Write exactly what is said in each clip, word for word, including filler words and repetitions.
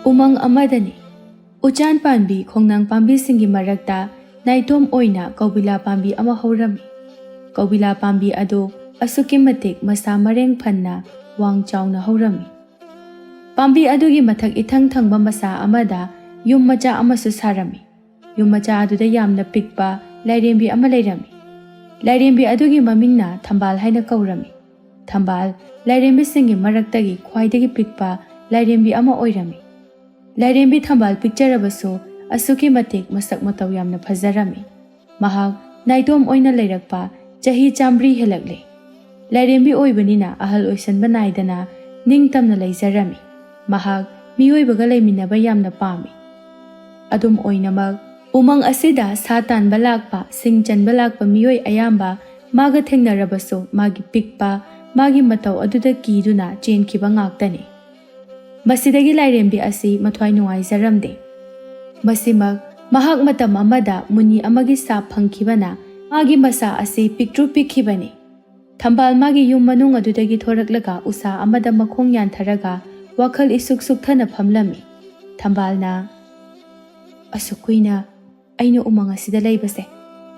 ꯎꯃꯪ ꯑꯃꯗꯅꯤ꯫ ꯎꯆꯥꯟ ꯄꯥꯝꯕꯤ ꯈꯣꯡꯅꯥꯡ ꯄꯥꯝꯕꯤꯁꯤꯡꯒꯤ ꯃꯔꯛꯇ ꯅꯥꯏꯇꯣꯝ ꯑꯣꯏꯅ ꯀꯧꯕꯤꯂꯥ ꯄꯥꯝꯕꯤ ꯑꯃ ꯍꯧꯔꯝꯃꯤ꯫ ꯀꯧꯕꯤꯂꯥ ꯄꯥꯝꯕꯤ ꯑꯗꯨ ꯑꯁꯨꯛꯀꯤ ꯃꯇꯤꯛ ꯃꯁꯥ ꯃꯔꯦꯡ ꯐꯟꯅ ꯋꯥꯡ ꯆꯥꯎꯅ ꯍꯧꯔꯝꯃꯤ꯫ ꯄꯥꯝꯕꯤ ꯑꯗꯨꯒꯤ ꯃꯊꯛ ꯏꯊꯪ ꯊꯪꯕ ꯃꯁꯥ ꯑꯃꯗ ꯌꯨꯝ ꯃꯆꯥ ꯑꯃꯁꯨ ꯁꯥꯔꯝꯃꯤ꯫ ꯌꯨꯝ ꯃꯆꯥ ꯑꯗꯨꯗ ꯌꯥꯝꯅ ꯄꯤꯛꯄ ꯂꯥꯏꯔꯦꯝꯕꯤ ꯑꯃ ꯂꯩꯔꯝꯃꯤ꯫ ꯂꯥꯏꯔꯦꯝꯕꯤ ꯑꯗꯨꯒꯤ ꯃꯃꯤꯡꯅ ꯊꯝꯕꯥꯜ ꯍꯥꯏꯅ ꯀꯧꯔꯝꯃꯤ꯫ ꯊꯝꯕꯥꯜ ꯂꯥꯏꯔꯦꯝꯕꯤꯁꯤꯡꯒꯤ ꯃꯔꯛꯇꯒꯤ ꯈ꯭ꯋꯥꯏꯗꯒꯤ ꯄꯤꯛꯄ ꯂꯥꯏꯔꯦꯝꯕꯤ ꯑꯃ ꯑꯣꯏꯔꯝꯃꯤ꯫ ꯂꯥꯏꯔꯦꯝꯕꯤ ꯊꯝꯕꯥꯜ ꯄꯤꯛꯆꯔꯕꯁꯨ ꯑꯁꯨꯛꯀꯤ ꯃꯇꯤꯛ ꯃꯁꯛ ꯃꯇꯧ ꯌꯥꯝꯅ ꯐꯖꯔꯝꯃꯤ꯫ ꯃꯍꯥꯛ ꯅꯥꯏꯇꯣꯝ ꯑꯣꯏꯅ ꯂꯩꯔꯛꯄ ꯆꯍꯤ ꯆꯥꯃꯔꯤ ꯍꯦꯜꯂꯛꯂꯦ꯫ ꯂꯥꯏꯔꯦꯝꯕꯤ ꯑꯣꯏꯕꯅꯤꯅ ꯑꯍꯜ ꯑꯣꯏꯁꯟꯕ ꯅꯥꯏꯗꯅ ꯅꯤꯡꯇꯝꯅ ꯂꯩꯖꯔꯝꯃꯤ꯫ ꯃꯍꯥꯛ ꯃꯤꯑꯣꯏꯕꯒ ꯂꯩꯃꯤꯟꯅꯕ ꯌꯥꯝꯅ ꯄꯥꯝꯃꯤ꯫ ꯑꯗꯨꯝ ꯑꯣꯏꯅꯃꯛ, ꯎꯃꯪ ꯑꯁꯤꯗ ꯁꯥ ꯇꯥꯟꯕ ꯂꯥꯛꯄ, ꯁꯤꯡ ꯆꯟꯕ ꯂꯥꯛꯄ ꯃꯤꯑꯣꯏ ꯑꯌꯥꯝꯕ ꯃꯥꯒ ꯊꯦꯡꯅꯔꯕꯁꯨ ꯃꯥꯒꯤ ꯄꯤꯛꯄ, ꯃꯥꯒꯤ ꯃꯇꯧ ꯑꯗꯨꯗ ꯀꯤꯗꯨꯅ ꯆꯦꯟꯈꯤꯕ ꯉꯥꯛꯇꯅꯤ꯫ ꯃꯁꯤꯗꯒꯤ ꯂꯥꯏꯔꯦꯝꯕꯤ ꯑꯁꯤ ꯃꯊ꯭ꯋꯥꯏ ꯅꯨꯡꯉꯥꯏꯖꯔꯝꯗꯦ꯫ ꯃꯁꯤꯃꯛ ꯃꯍꯥꯛ ꯃꯇꯝ ꯑꯃꯗ ꯃꯨꯅꯤ ꯑꯃꯒꯤ ꯁꯥꯞ ꯐꯪꯈꯤꯕꯅ ꯃꯥꯒꯤ ꯃꯁꯥ ꯑꯁꯤ ꯄꯤꯛꯇ꯭ꯔꯨ ꯄꯤꯛꯈꯤꯕꯅꯤ꯫ ꯊꯝꯕꯥꯜ ꯃꯥꯒꯤ ꯌꯨꯝ ꯃꯅꯨꯡ ꯑꯗꯨꯗꯒꯤ ꯊꯣꯔꯛꯂꯒ ꯎꯁꯥ ꯑꯃꯗ ꯃꯈꯣꯡ ꯌꯥꯟꯊꯔꯒ ꯋꯥꯈꯜ ꯏꯁꯨꯛ ꯁꯨꯛꯊꯅ ꯐꯝꯂꯝꯃꯤ꯫ ꯊꯝꯕꯥꯜꯅ, "ꯑꯁꯨꯛ ꯀꯨꯏꯅ ꯑꯩꯅ ꯎꯃꯪ ꯑꯁꯤꯗ ꯂꯩꯕꯁꯦ,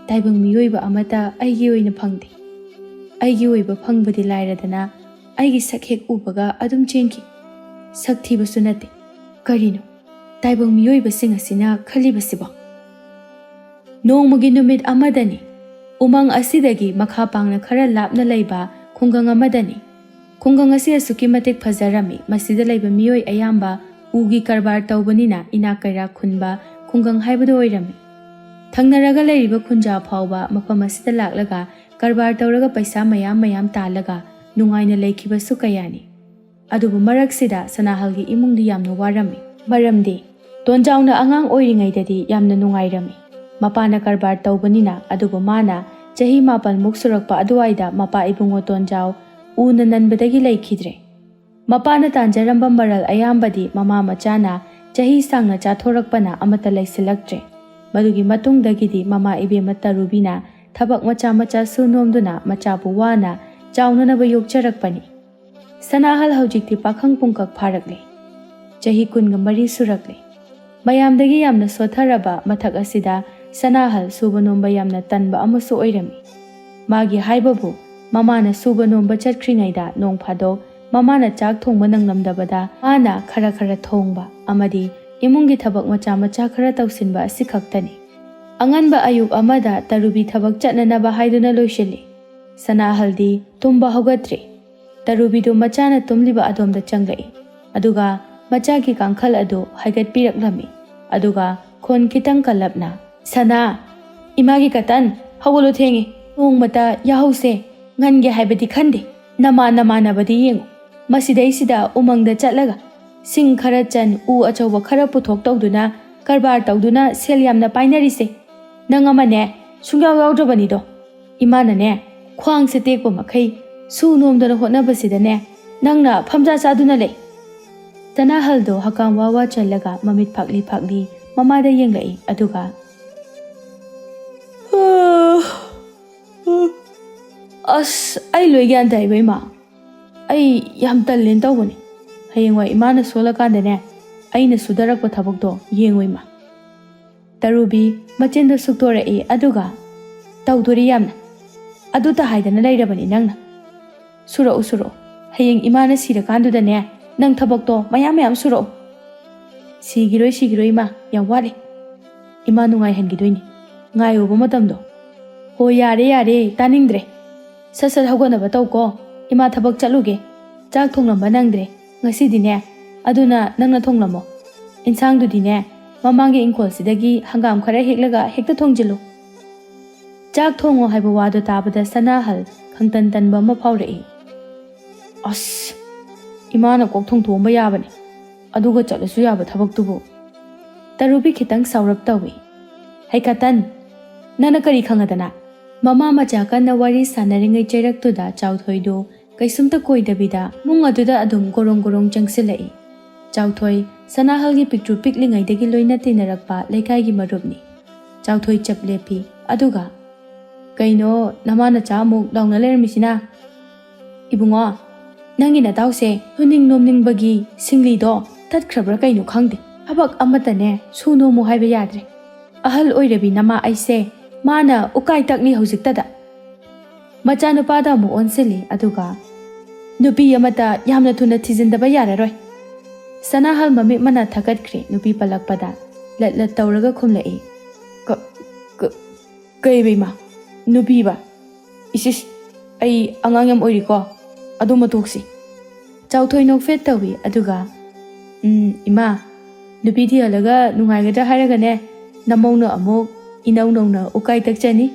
ꯇꯥꯏꯕꯪ ꯃꯤꯑꯣꯏꯕ ꯑꯃꯠꯇ ꯑꯩꯒꯤ ꯑꯣꯏꯅ ꯐꯪꯗꯦ꯫ ꯑꯩꯒꯤ ꯑꯣꯏꯕ ꯐꯪꯕꯗꯤ ꯂꯥꯏꯔꯗꯅ ꯑꯩꯒꯤ ꯁꯛ ꯍꯦꯛ ꯎꯕꯒ ꯑꯗꯨꯝ ꯆꯦꯟꯈꯤ꯫ ꯁꯛ ꯊꯤꯕꯁꯨ ꯅꯠꯇꯦ꯫ ꯀꯔꯤꯅꯣ ꯇꯥꯏꯕꯪ ꯃꯤꯑꯣꯏꯕꯁꯤꯡ ꯑꯁꯤꯅ ꯈꯜꯂꯤꯕꯁꯤꯕꯣ?" ꯅꯣꯡꯃꯒꯤ ꯅꯨꯃꯤꯠ ꯑꯃꯗꯅꯤ꯫ ꯎꯃꯪ ꯑꯁꯤꯗꯒꯤ ꯃꯈꯥ ꯄꯥꯡꯅ ꯈꯔ ꯂꯥꯞꯅ ꯂꯩꯕ ꯈꯨꯡꯒꯪ ꯑꯃꯗꯅꯤ꯫ ꯈꯨꯡꯒꯪ ꯑꯁꯤ ꯑꯁꯨꯛꯀꯤ ꯃꯇꯤꯛ ꯐꯖꯔꯝꯃꯤ꯫ ꯃꯁꯤꯗ ꯂꯩꯕ ꯃꯤꯑꯣꯏ ꯑꯌꯥꯝꯕ ꯎꯒꯤ ꯀꯔꯕꯥꯔ ꯇꯧꯕꯅꯤꯅ ꯏꯅꯥꯛ ꯀꯩꯔꯥꯛ ꯈꯨꯟꯕ ꯈꯨꯡꯒꯪ ꯍꯥꯏꯕꯗꯨ ꯑꯣꯏꯔꯝꯃꯤ꯫ ꯊꯪꯅꯔꯒ ꯂꯩꯔꯤꯕ ꯈꯨꯟꯖꯥ ꯐꯥꯎꯕ ꯃꯐꯝ ꯑꯁꯤꯗ ꯂꯥꯛꯂꯒ ꯀꯔꯕꯥꯔ ꯇꯧꯔꯒ ꯄꯩꯁꯥ ꯃꯌꯥꯝ ꯃꯌꯥꯝ ꯇꯥꯜꯂꯒ ꯅꯨꯡꯉꯥꯏꯅ ꯂꯩꯈꯤꯕꯁꯨ ꯀꯌꯥꯅꯤ꯫ ꯑꯗꯨꯕꯨ ꯃꯔꯛꯁꯤꯗ ꯁꯅꯥꯍꯜꯒꯤ ꯏꯃꯨꯡꯗꯤ ꯌꯥꯝꯅ ꯋꯥꯔꯝꯃꯤ꯫ ꯃꯔꯝꯗꯤ ꯇꯣꯟꯖꯥꯎꯅ ꯑꯉꯥꯡ ꯑꯣꯏꯔꯤꯉꯩꯗꯗꯤ ꯌꯥꯝꯅ ꯅꯨꯡꯉꯥꯏꯔꯝꯃꯤ꯫ ꯃꯄꯥꯅ ꯀꯔꯕꯥꯔ ꯇꯧꯕꯅꯤꯅ, ꯑꯗꯨꯕꯨ ꯃꯥꯅ ꯆꯍꯤ ꯃꯥꯄꯜꯃꯨꯛ ꯁꯨꯔꯛꯄ ꯑꯗꯨꯋꯥꯏꯗ ꯃꯄꯥ ꯏꯕꯨꯡꯉꯣ ꯇꯣꯟꯖꯥꯎ ꯎꯅ ꯅꯟꯕꯗꯒꯤ ꯂꯩꯈꯤꯗ꯭ꯔꯦ꯫ ꯃꯄꯥꯅ ꯇꯥꯟꯖꯔꯝꯕ ꯃꯔꯜ ꯑꯌꯥꯝꯕꯗꯤ ꯃꯃꯥ ꯃꯆꯥꯅ ꯆꯍꯤ ꯁꯥꯡꯅ ꯆꯥꯊꯣꯔꯛꯄꯅ ꯑꯃꯠꯇ ꯂꯩꯁꯤꯜꯂꯛꯇ꯭ꯔꯦ꯫ ꯃꯗꯨꯒꯤ ꯃꯇꯨꯡꯗꯒꯤꯗꯤ ꯃꯃꯥ ꯏꯕꯦꯝꯃ ꯇꯔꯨꯕꯤꯅ ꯊꯕꯛ ꯃꯆꯥ ꯃꯆꯥ ꯁꯨ ꯅꯣꯝꯗꯨꯅ ꯃꯆꯥꯕꯨ ꯋꯥꯅ ꯆꯥꯎꯅꯅꯕ ꯌꯣꯛꯆꯔꯛꯄꯅꯤ꯫ ꯁꯅꯥꯍꯜ ꯍꯧꯖꯤꯛꯇꯤ ꯄꯥꯈꯪ ꯄꯨꯡꯀꯛ ꯐꯥꯔꯛꯂꯦ꯫ ꯆꯍꯤ ꯀꯨꯟꯒ ꯃꯔꯤ ꯁꯨꯔꯛꯂꯦ꯫ ꯃꯌꯥꯝꯗꯒꯤ ꯌꯥꯝꯅ ꯁꯣꯠꯊꯔꯕ ꯃꯊꯛ ꯑꯁꯤꯗ ꯁꯅꯥꯍꯜ ꯁꯨꯕ ꯅꯣꯝꯕ ꯌꯥꯝꯅ ꯇꯟꯕ ꯑꯃꯁꯨ ꯑꯣꯏꯔꯝꯃꯤ꯫ ꯃꯥꯒꯤ ꯍꯥꯏꯕꯕꯨ, ꯃꯃꯥꯅ ꯁꯨꯕ ꯅꯣꯝꯕ ꯆꯠꯈ꯭ꯔꯤꯉꯩꯗ ꯅꯣꯡ ꯐꯥꯗꯣꯛ ꯃꯃꯥꯅ ꯆꯥꯛ ꯊꯣꯡꯕ ꯅꯪꯂꯝꯗꯕꯗ ꯃꯥꯅ ꯈꯔ ꯈꯔ ꯊꯣꯡꯕ ꯑꯃꯗꯤ ꯏꯃꯨꯡꯒꯤ ꯊꯕꯛ ꯃꯆꯥ ꯃꯆꯥ ꯈꯔ ꯇꯧꯁꯤꯟꯕ ꯑꯁꯤꯈꯛꯇꯅꯤ꯫ ꯑꯉꯟꯕ ꯑꯌꯨꯛ ꯑꯃꯗ ꯇꯔꯨꯕꯤ ꯊꯕꯛ ꯆꯠꯅꯅꯕ ꯍꯥꯏꯗꯨꯅ ꯂꯣꯏꯁꯤꯜꯂꯤ꯫ ꯁꯅꯥꯍꯜꯗꯤ ꯇꯨꯝꯕ ꯍꯧꯒꯠꯇ꯭ꯔꯤ꯫ ꯇꯔꯨꯕꯤꯗꯨ ꯃꯆꯥꯅ ꯇꯨꯝꯂꯤꯕ ꯑꯗꯣꯝꯗ ꯆꯪꯂꯛꯏ꯫ ꯑꯗꯨꯒ ꯃꯆꯥꯒꯤ ꯀꯥꯡꯈꯜ ꯑꯗꯨ ꯍꯥꯏꯒꯠꯄꯤꯔꯛꯂꯝꯃꯤ꯫ ꯑꯗꯨꯒ ꯈꯣꯟ ꯈꯤꯇꯪ ꯀꯜꯂꯞꯅ, "ꯁꯅꯥ, ꯏꯃꯥꯒꯤ ꯀꯇꯟ, ꯍꯧꯒꯠꯂꯣ, ꯊꯦꯡꯉꯤ꯫ ꯅꯣꯡꯃꯇ ꯌꯥꯍꯧꯁꯦ ꯉꯟꯒꯦ ꯍꯥꯏꯕꯗꯤ ꯈꯟꯗꯦ꯫ ꯅꯃꯥꯟ ꯅꯃꯥꯟꯅꯕꯗꯤ ꯌꯦꯡꯉꯨ꯫ ꯃꯁꯤꯗꯩꯁꯤꯗ ꯎꯃꯪꯗ ꯆꯠꯂꯒ ꯁꯤꯡ ꯈꯔ ꯆꯟ, ꯎ ꯑꯆꯧꯕ ꯈꯔ ꯄꯨꯊꯣꯛ ꯇꯧꯗꯨꯅ ꯀꯔꯕꯥꯔ ꯇꯧꯗꯨꯅ ꯁꯦꯜ ꯌꯥꯝꯅ ꯄꯥꯏꯅꯔꯤꯁꯦ꯫ ꯅꯪ ꯑꯃꯅꯦ ꯁꯨꯡꯌꯥꯎ ꯌꯥꯎꯗ꯭ꯔꯕꯅꯤꯗꯣ꯫ ꯏꯃꯥꯅꯅꯦ ꯈ꯭ꯋꯥꯡꯁꯦ ꯇꯦꯛꯄ ꯃꯈꯩ ꯁꯨ ꯅꯣꯝꯗꯅ ꯍꯣꯠꯅꯕꯁꯤꯗꯅꯦ ꯅꯪꯅ ꯐꯝꯖꯥ ꯆꯥꯗꯨꯅ ꯂꯩ꯫" ꯁꯅꯥꯍꯜꯗꯣ ꯍꯀꯥꯝ ꯋꯥ ꯋꯥ ꯆꯜꯂꯒ ꯃꯃꯤꯠ ꯐꯥꯛꯂꯤ ꯐꯥꯛꯂꯤ ꯃꯃꯥꯗ ꯌꯦꯡꯂꯛꯏ꯫ ꯑꯗꯨꯒ, "ꯑꯁ, ꯑꯩ ꯂꯣꯏ ꯒ꯭ꯌꯥꯟ ꯇꯥꯏꯕ, ꯏꯃꯥ꯫ ꯑꯩ ꯌꯥꯝ ꯇꯜꯂꯦꯅ ꯇꯧꯕꯅꯦ꯫ ꯍꯌꯦꯡꯋꯥꯏ ꯏꯃꯥꯅ ꯁꯣꯜꯂꯀꯥꯟꯗꯅꯦ, ꯑꯩꯅ ꯁꯨꯗꯔꯛꯄ ꯊꯕꯛꯇꯣ ꯌꯦꯡꯉꯣ, ꯏꯃꯥ꯫" ꯇꯔꯨꯕꯤ ꯃꯆꯤꯟꯗꯣ ꯁꯨꯛꯇꯣꯔꯛꯏ, ꯑꯗꯨꯒ, "ꯇꯧꯗꯣꯔꯤ ꯌꯥꯝꯅ꯫ ꯑꯗꯨꯇ ꯍꯥꯏꯗꯅ ꯂꯩꯔꯕꯅꯤ ꯅꯪꯅ꯫ ꯁꯨꯔꯛꯎ, ꯁꯨꯔꯛꯎ꯫ ꯍꯌꯦꯡ ꯏꯃꯥꯅ ꯁꯤꯔꯀꯥꯟꯗꯨꯗꯅꯦ, ꯅꯪ ꯊꯕꯛꯇꯣ ꯃꯌꯥꯝ ꯃꯌꯥꯝ ꯁꯨꯔꯛꯎ꯫" "ꯁꯤꯈꯤꯔꯣꯏ, ꯁꯤꯈꯤꯔꯣꯏ, ꯏꯃꯥ, ꯌꯥꯝ ꯋꯥꯠꯂꯤ꯫ ꯏꯃꯥ ꯅꯨꯡꯉꯥꯏꯍꯟꯈꯤꯗꯣꯏꯅꯤ꯫ ꯉꯥꯏꯌꯣꯕ ꯃꯇꯝꯗꯣ꯫" "ꯍꯣ, ꯌꯥꯔꯦ, ꯌꯥꯔꯦ, ꯇꯥꯅꯤꯡꯗ꯭ꯔꯦ꯫ ꯁꯠ ꯁꯠ ꯍꯧꯒꯠꯅꯕ ꯇꯧꯀꯣ꯫ ꯏꯃꯥ ꯊꯕꯛ ꯆꯠꯂꯨꯒꯦ꯫ ꯆꯥꯛ ꯊꯣꯡꯂꯝꯕ ꯅꯪꯗ꯭ꯔꯦ ꯉꯁꯤꯗꯤꯅꯦ꯫ ꯑꯗꯨꯅ ꯅꯪꯅ ꯊꯣꯡꯂꯝꯃꯣ꯫ ꯏꯟꯁꯥꯡꯗꯨꯗꯤꯅꯦ, ꯃꯃꯥꯡꯒꯤ ꯏꯪꯈꯣꯜꯁꯤꯗꯒꯤ ꯍꯪꯒꯥꯝ ꯈꯔ ꯍꯦꯛꯂꯒ ꯍꯦꯛꯇ ꯊꯣꯡꯖꯤꯜꯂꯨ꯫" ꯆꯥꯛ ꯊꯣꯡꯉꯣ ꯍꯥꯏꯕ ꯋꯥꯗꯣ ꯇꯥꯕꯗ ꯁꯅꯥꯍꯜ ꯈꯪꯇꯟ ꯇꯟꯕ ꯑꯃ ꯐꯥꯎꯔꯛꯏ꯫ "ꯑꯁ, ꯏꯃꯥꯅ ꯀꯣꯛ ꯊꯣꯡꯊꯣꯛꯑꯝꯕ ꯌꯥꯕꯅꯦ, ꯑꯗꯨꯒ ꯆꯠꯂꯁꯨ ꯌꯥꯕ ꯊꯕꯛꯇꯨꯕꯨ꯫" ꯇꯔꯨꯕꯤ ꯈꯤꯇꯪ ꯁꯥꯎꯔꯞ ꯇꯧꯏ꯫ "ꯍꯩꯀꯇꯟ, ꯅꯪꯅ ꯀꯔꯤ ꯈꯪꯉꯗꯅ?" ꯃꯃꯥ ꯃꯆꯥ ꯀꯟꯅ ꯋꯥꯔꯤ ꯁꯥꯟꯅꯔꯤꯉꯩ ꯆꯩꯔꯛꯇꯨꯗ ꯆꯥꯎꯊꯣꯏꯗꯨ ꯀꯩꯁꯨꯝꯇ ꯀꯣꯏꯗꯕꯤꯗ ꯏꯃꯨꯡ ꯑꯗꯨꯗ ꯑꯗꯨꯝ ꯒꯣꯔꯣꯡ ꯒꯣꯔꯣꯡ ꯆꯪꯁꯤꯜꯂꯛꯏ꯫ ꯆꯥꯎꯊꯣꯏ ꯁꯅꯥꯍꯜꯒꯤ ꯄꯤꯛꯇ꯭ꯔꯨ ꯄꯤꯛꯂꯤꯉꯩꯗꯒꯤ ꯂꯣꯏꯅ ꯇꯤꯟꯅꯔꯛꯄ ꯂꯩꯀꯥꯏꯒꯤ ꯃꯔꯨꯞꯅꯤ꯫ ꯆꯥꯎꯊꯣꯏ ꯆꯞ ꯂꯦꯞꯄꯤ꯫ ꯑꯗꯨꯒ, "ꯀꯩꯅꯣ, ꯅꯃꯥ ꯅꯆꯥ ꯑꯃꯨꯛ ꯂꯥꯎꯅ ꯂꯩꯔꯝꯃꯤꯁꯤꯅ?" "ꯏꯕꯨꯡꯉꯣ, ꯅꯪꯒꯤ ꯅꯇꯥꯎꯁꯦ ꯍꯨꯅꯤꯡ ꯅꯣꯝꯅꯤꯡꯕꯒꯤ ꯁꯤꯡꯂꯤꯗꯣ ꯆꯠꯈ꯭ꯔꯕ꯭ꯔꯥ ꯀꯩꯅꯣ ꯈꯪꯗꯦ꯫ ꯊꯕꯛ ꯑꯃꯠꯇꯅꯦ ꯁꯨ ꯅꯣꯝꯃꯨ ꯍꯥꯏꯕ ꯌꯥꯗ꯭ꯔꯦ꯫ ꯑꯍꯜ ꯑꯣꯏꯔꯕꯤ ꯅꯃꯥ ꯑꯩꯁꯦ ꯃꯥꯅ ꯎꯀꯥꯏ ꯇꯛꯅꯤ ꯍꯧꯖꯤꯛꯇꯗ꯫ ꯃꯆꯥꯅꯨꯄꯥꯗ ꯑꯃꯨꯛ ꯑꯣꯟꯁꯤꯜꯂꯤ, ꯑꯗꯨꯒ, "ꯅꯨꯄꯤ ꯑꯃꯇ ꯌꯥꯝꯅ ꯊꯨꯅ ꯊꯤꯖꯤꯟꯗꯕ ꯌꯥꯔꯔꯣꯏ꯫" ꯁꯅꯥꯍꯜ ꯃꯃꯤꯠ ꯃꯅꯥ ꯊꯛꯀꯠꯈ꯭ꯔꯦ꯫ ꯅꯨꯄꯤ ꯄꯜꯂꯛꯄꯗ ꯂꯠ ꯂꯠ ꯇꯧꯔꯒ ꯈꯨꯝꯂꯛꯏ, "ꯀ-, ꯀ-, ꯀꯩꯕ ꯏꯃꯥ? ꯅꯨꯄꯤꯕ? ꯏꯁ ꯏꯁ, ꯑꯩ ꯑꯉꯥꯡ ꯌꯥꯝ ꯑꯣꯏꯔꯤꯀꯣ, ꯑꯗꯨꯃ ꯇꯣꯛꯁꯤ꯫" ꯆꯥꯎꯊꯣꯏ ꯅꯣꯛꯐꯦꯠ ꯇꯧꯏ, ꯑꯗꯨꯒ, "ꯎꯝ, ꯏꯃꯥ, ꯅꯨꯄꯤ ꯊꯤꯍꯜꯂꯒ ꯅꯨꯡꯉꯥꯏꯒꯗ꯭ꯔꯥ ꯍꯥꯏꯔꯒꯅꯦ, ꯅꯃꯧꯅ ꯑꯃꯨꯛ ꯏꯅꯧ ꯅꯧꯅ ꯎꯀꯥꯏ ꯇꯛꯆꯅꯤ꯫"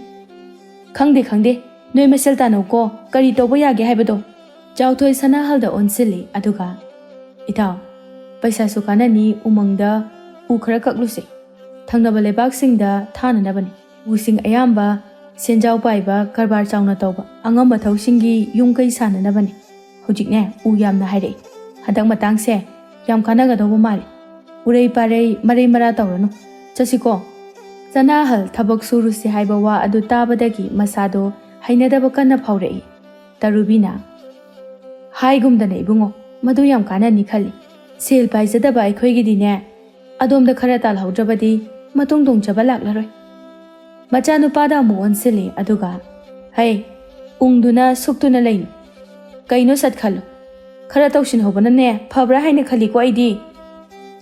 "ꯈꯪꯗꯦ, ꯈꯪꯗꯦ, ꯅꯣꯏ ꯃꯁꯦꯜ ꯇꯥꯟꯅꯧꯀꯣ, ꯀꯔꯤ ꯇꯧꯕ ꯌꯥꯒꯦ ꯍꯥꯏꯕꯗꯣ꯫" ꯆꯥꯎꯊꯣꯏ ꯁꯅꯥꯍꯜꯗ ꯑꯣꯟꯁꯤꯜꯂꯤ, ꯑꯗꯨꯒ, "ꯏꯇꯥꯎ, ꯄꯩꯁꯥꯁꯨ ꯀꯥꯟꯅꯅꯤ, ꯎꯃꯪꯗ ꯎ ꯈꯔ ꯀꯛꯂꯨꯁꯦ, ꯊꯪꯅꯕ ꯂꯩꯕꯥꯛꯁꯤꯡꯗ ꯊꯥꯅꯅꯕꯅꯤ꯫ ꯎꯁꯤꯡ ꯑꯌꯥꯝꯕ ꯁꯦꯟꯖꯥꯎ ꯄꯥꯏꯕ, ꯀꯔꯕꯥꯔ ꯆꯥꯎꯅ ꯇꯧꯕ, ꯑꯉꯝ ꯑꯊꯧꯁꯤꯡꯒꯤ ꯌꯨꯝ ꯀꯩ ꯁꯥꯅꯅꯕꯅꯤ꯫ ꯍꯧꯖꯤꯛꯅꯦ, ꯎ ꯌꯥꯝꯅ ꯍꯥꯏꯔꯛꯏ꯫ ꯍꯟꯗꯛ ꯃꯇꯥꯡꯁꯦ ꯌꯥꯝ ꯀꯥꯟꯅꯒꯗꯧꯕ ꯃꯥꯜꯂꯤ꯫ ꯎꯔꯩ ꯄꯥꯔꯩ, ꯃꯔꯩ ꯃꯔꯥ ꯇꯧꯔꯅꯨ꯫ ꯆꯠꯁꯤꯀꯣ꯫" ꯁꯅꯥꯍꯜ ꯊꯕꯛ ꯁꯨꯔꯨꯁꯤ ꯍꯥꯏꯕ ꯋꯥ ꯑꯗꯨ ꯇꯥꯕꯗꯒꯤ ꯃꯁꯥꯗꯣ ꯍꯩꯅꯗꯕ ꯀꯟꯅ ꯐꯥꯎꯔꯛꯏ꯫ ꯇꯔꯨꯕꯤꯅ, "ꯍꯥꯏꯒꯨꯝꯗꯅ ꯏꯕꯨꯡꯉꯣ, ꯃꯗꯨ ꯌꯥꯝ ꯀꯥꯟꯅꯅꯤ ꯈꯜꯂꯤ꯫ ꯁꯦꯜ ꯄꯥꯏꯖꯗꯕ ꯑꯩꯈꯣꯏꯒꯤꯗꯤꯅꯦ, ꯑꯗꯣꯝꯗ ꯈꯔ ꯇꯥꯜꯍꯧꯗ꯭ꯔꯕꯗꯤ ꯃꯇꯨꯡ ꯇꯣꯡꯖꯕ ꯂꯥꯛꯂꯔꯣꯏ꯫" ꯃꯆꯥꯅꯨꯄꯥꯗ ꯑꯃꯨꯛ ꯑꯣꯟꯁꯤꯜꯂꯤ, ꯑꯗꯨꯒ, "ꯍꯩ, ꯎꯪꯗꯨꯅ ꯁꯨꯛꯇꯨꯅ ꯂꯩꯅꯨ꯫ ꯀꯩꯅꯣ ꯁꯠ ꯈꯜꯂꯨ꯫ ꯈꯔ ꯇꯧꯁꯤꯟꯍꯧꯕꯅꯅꯦ ꯐꯕ꯭ꯔꯥ ꯍꯥꯏꯅ ꯈꯜꯂꯤꯀꯣ ꯑꯩꯗꯤ꯫"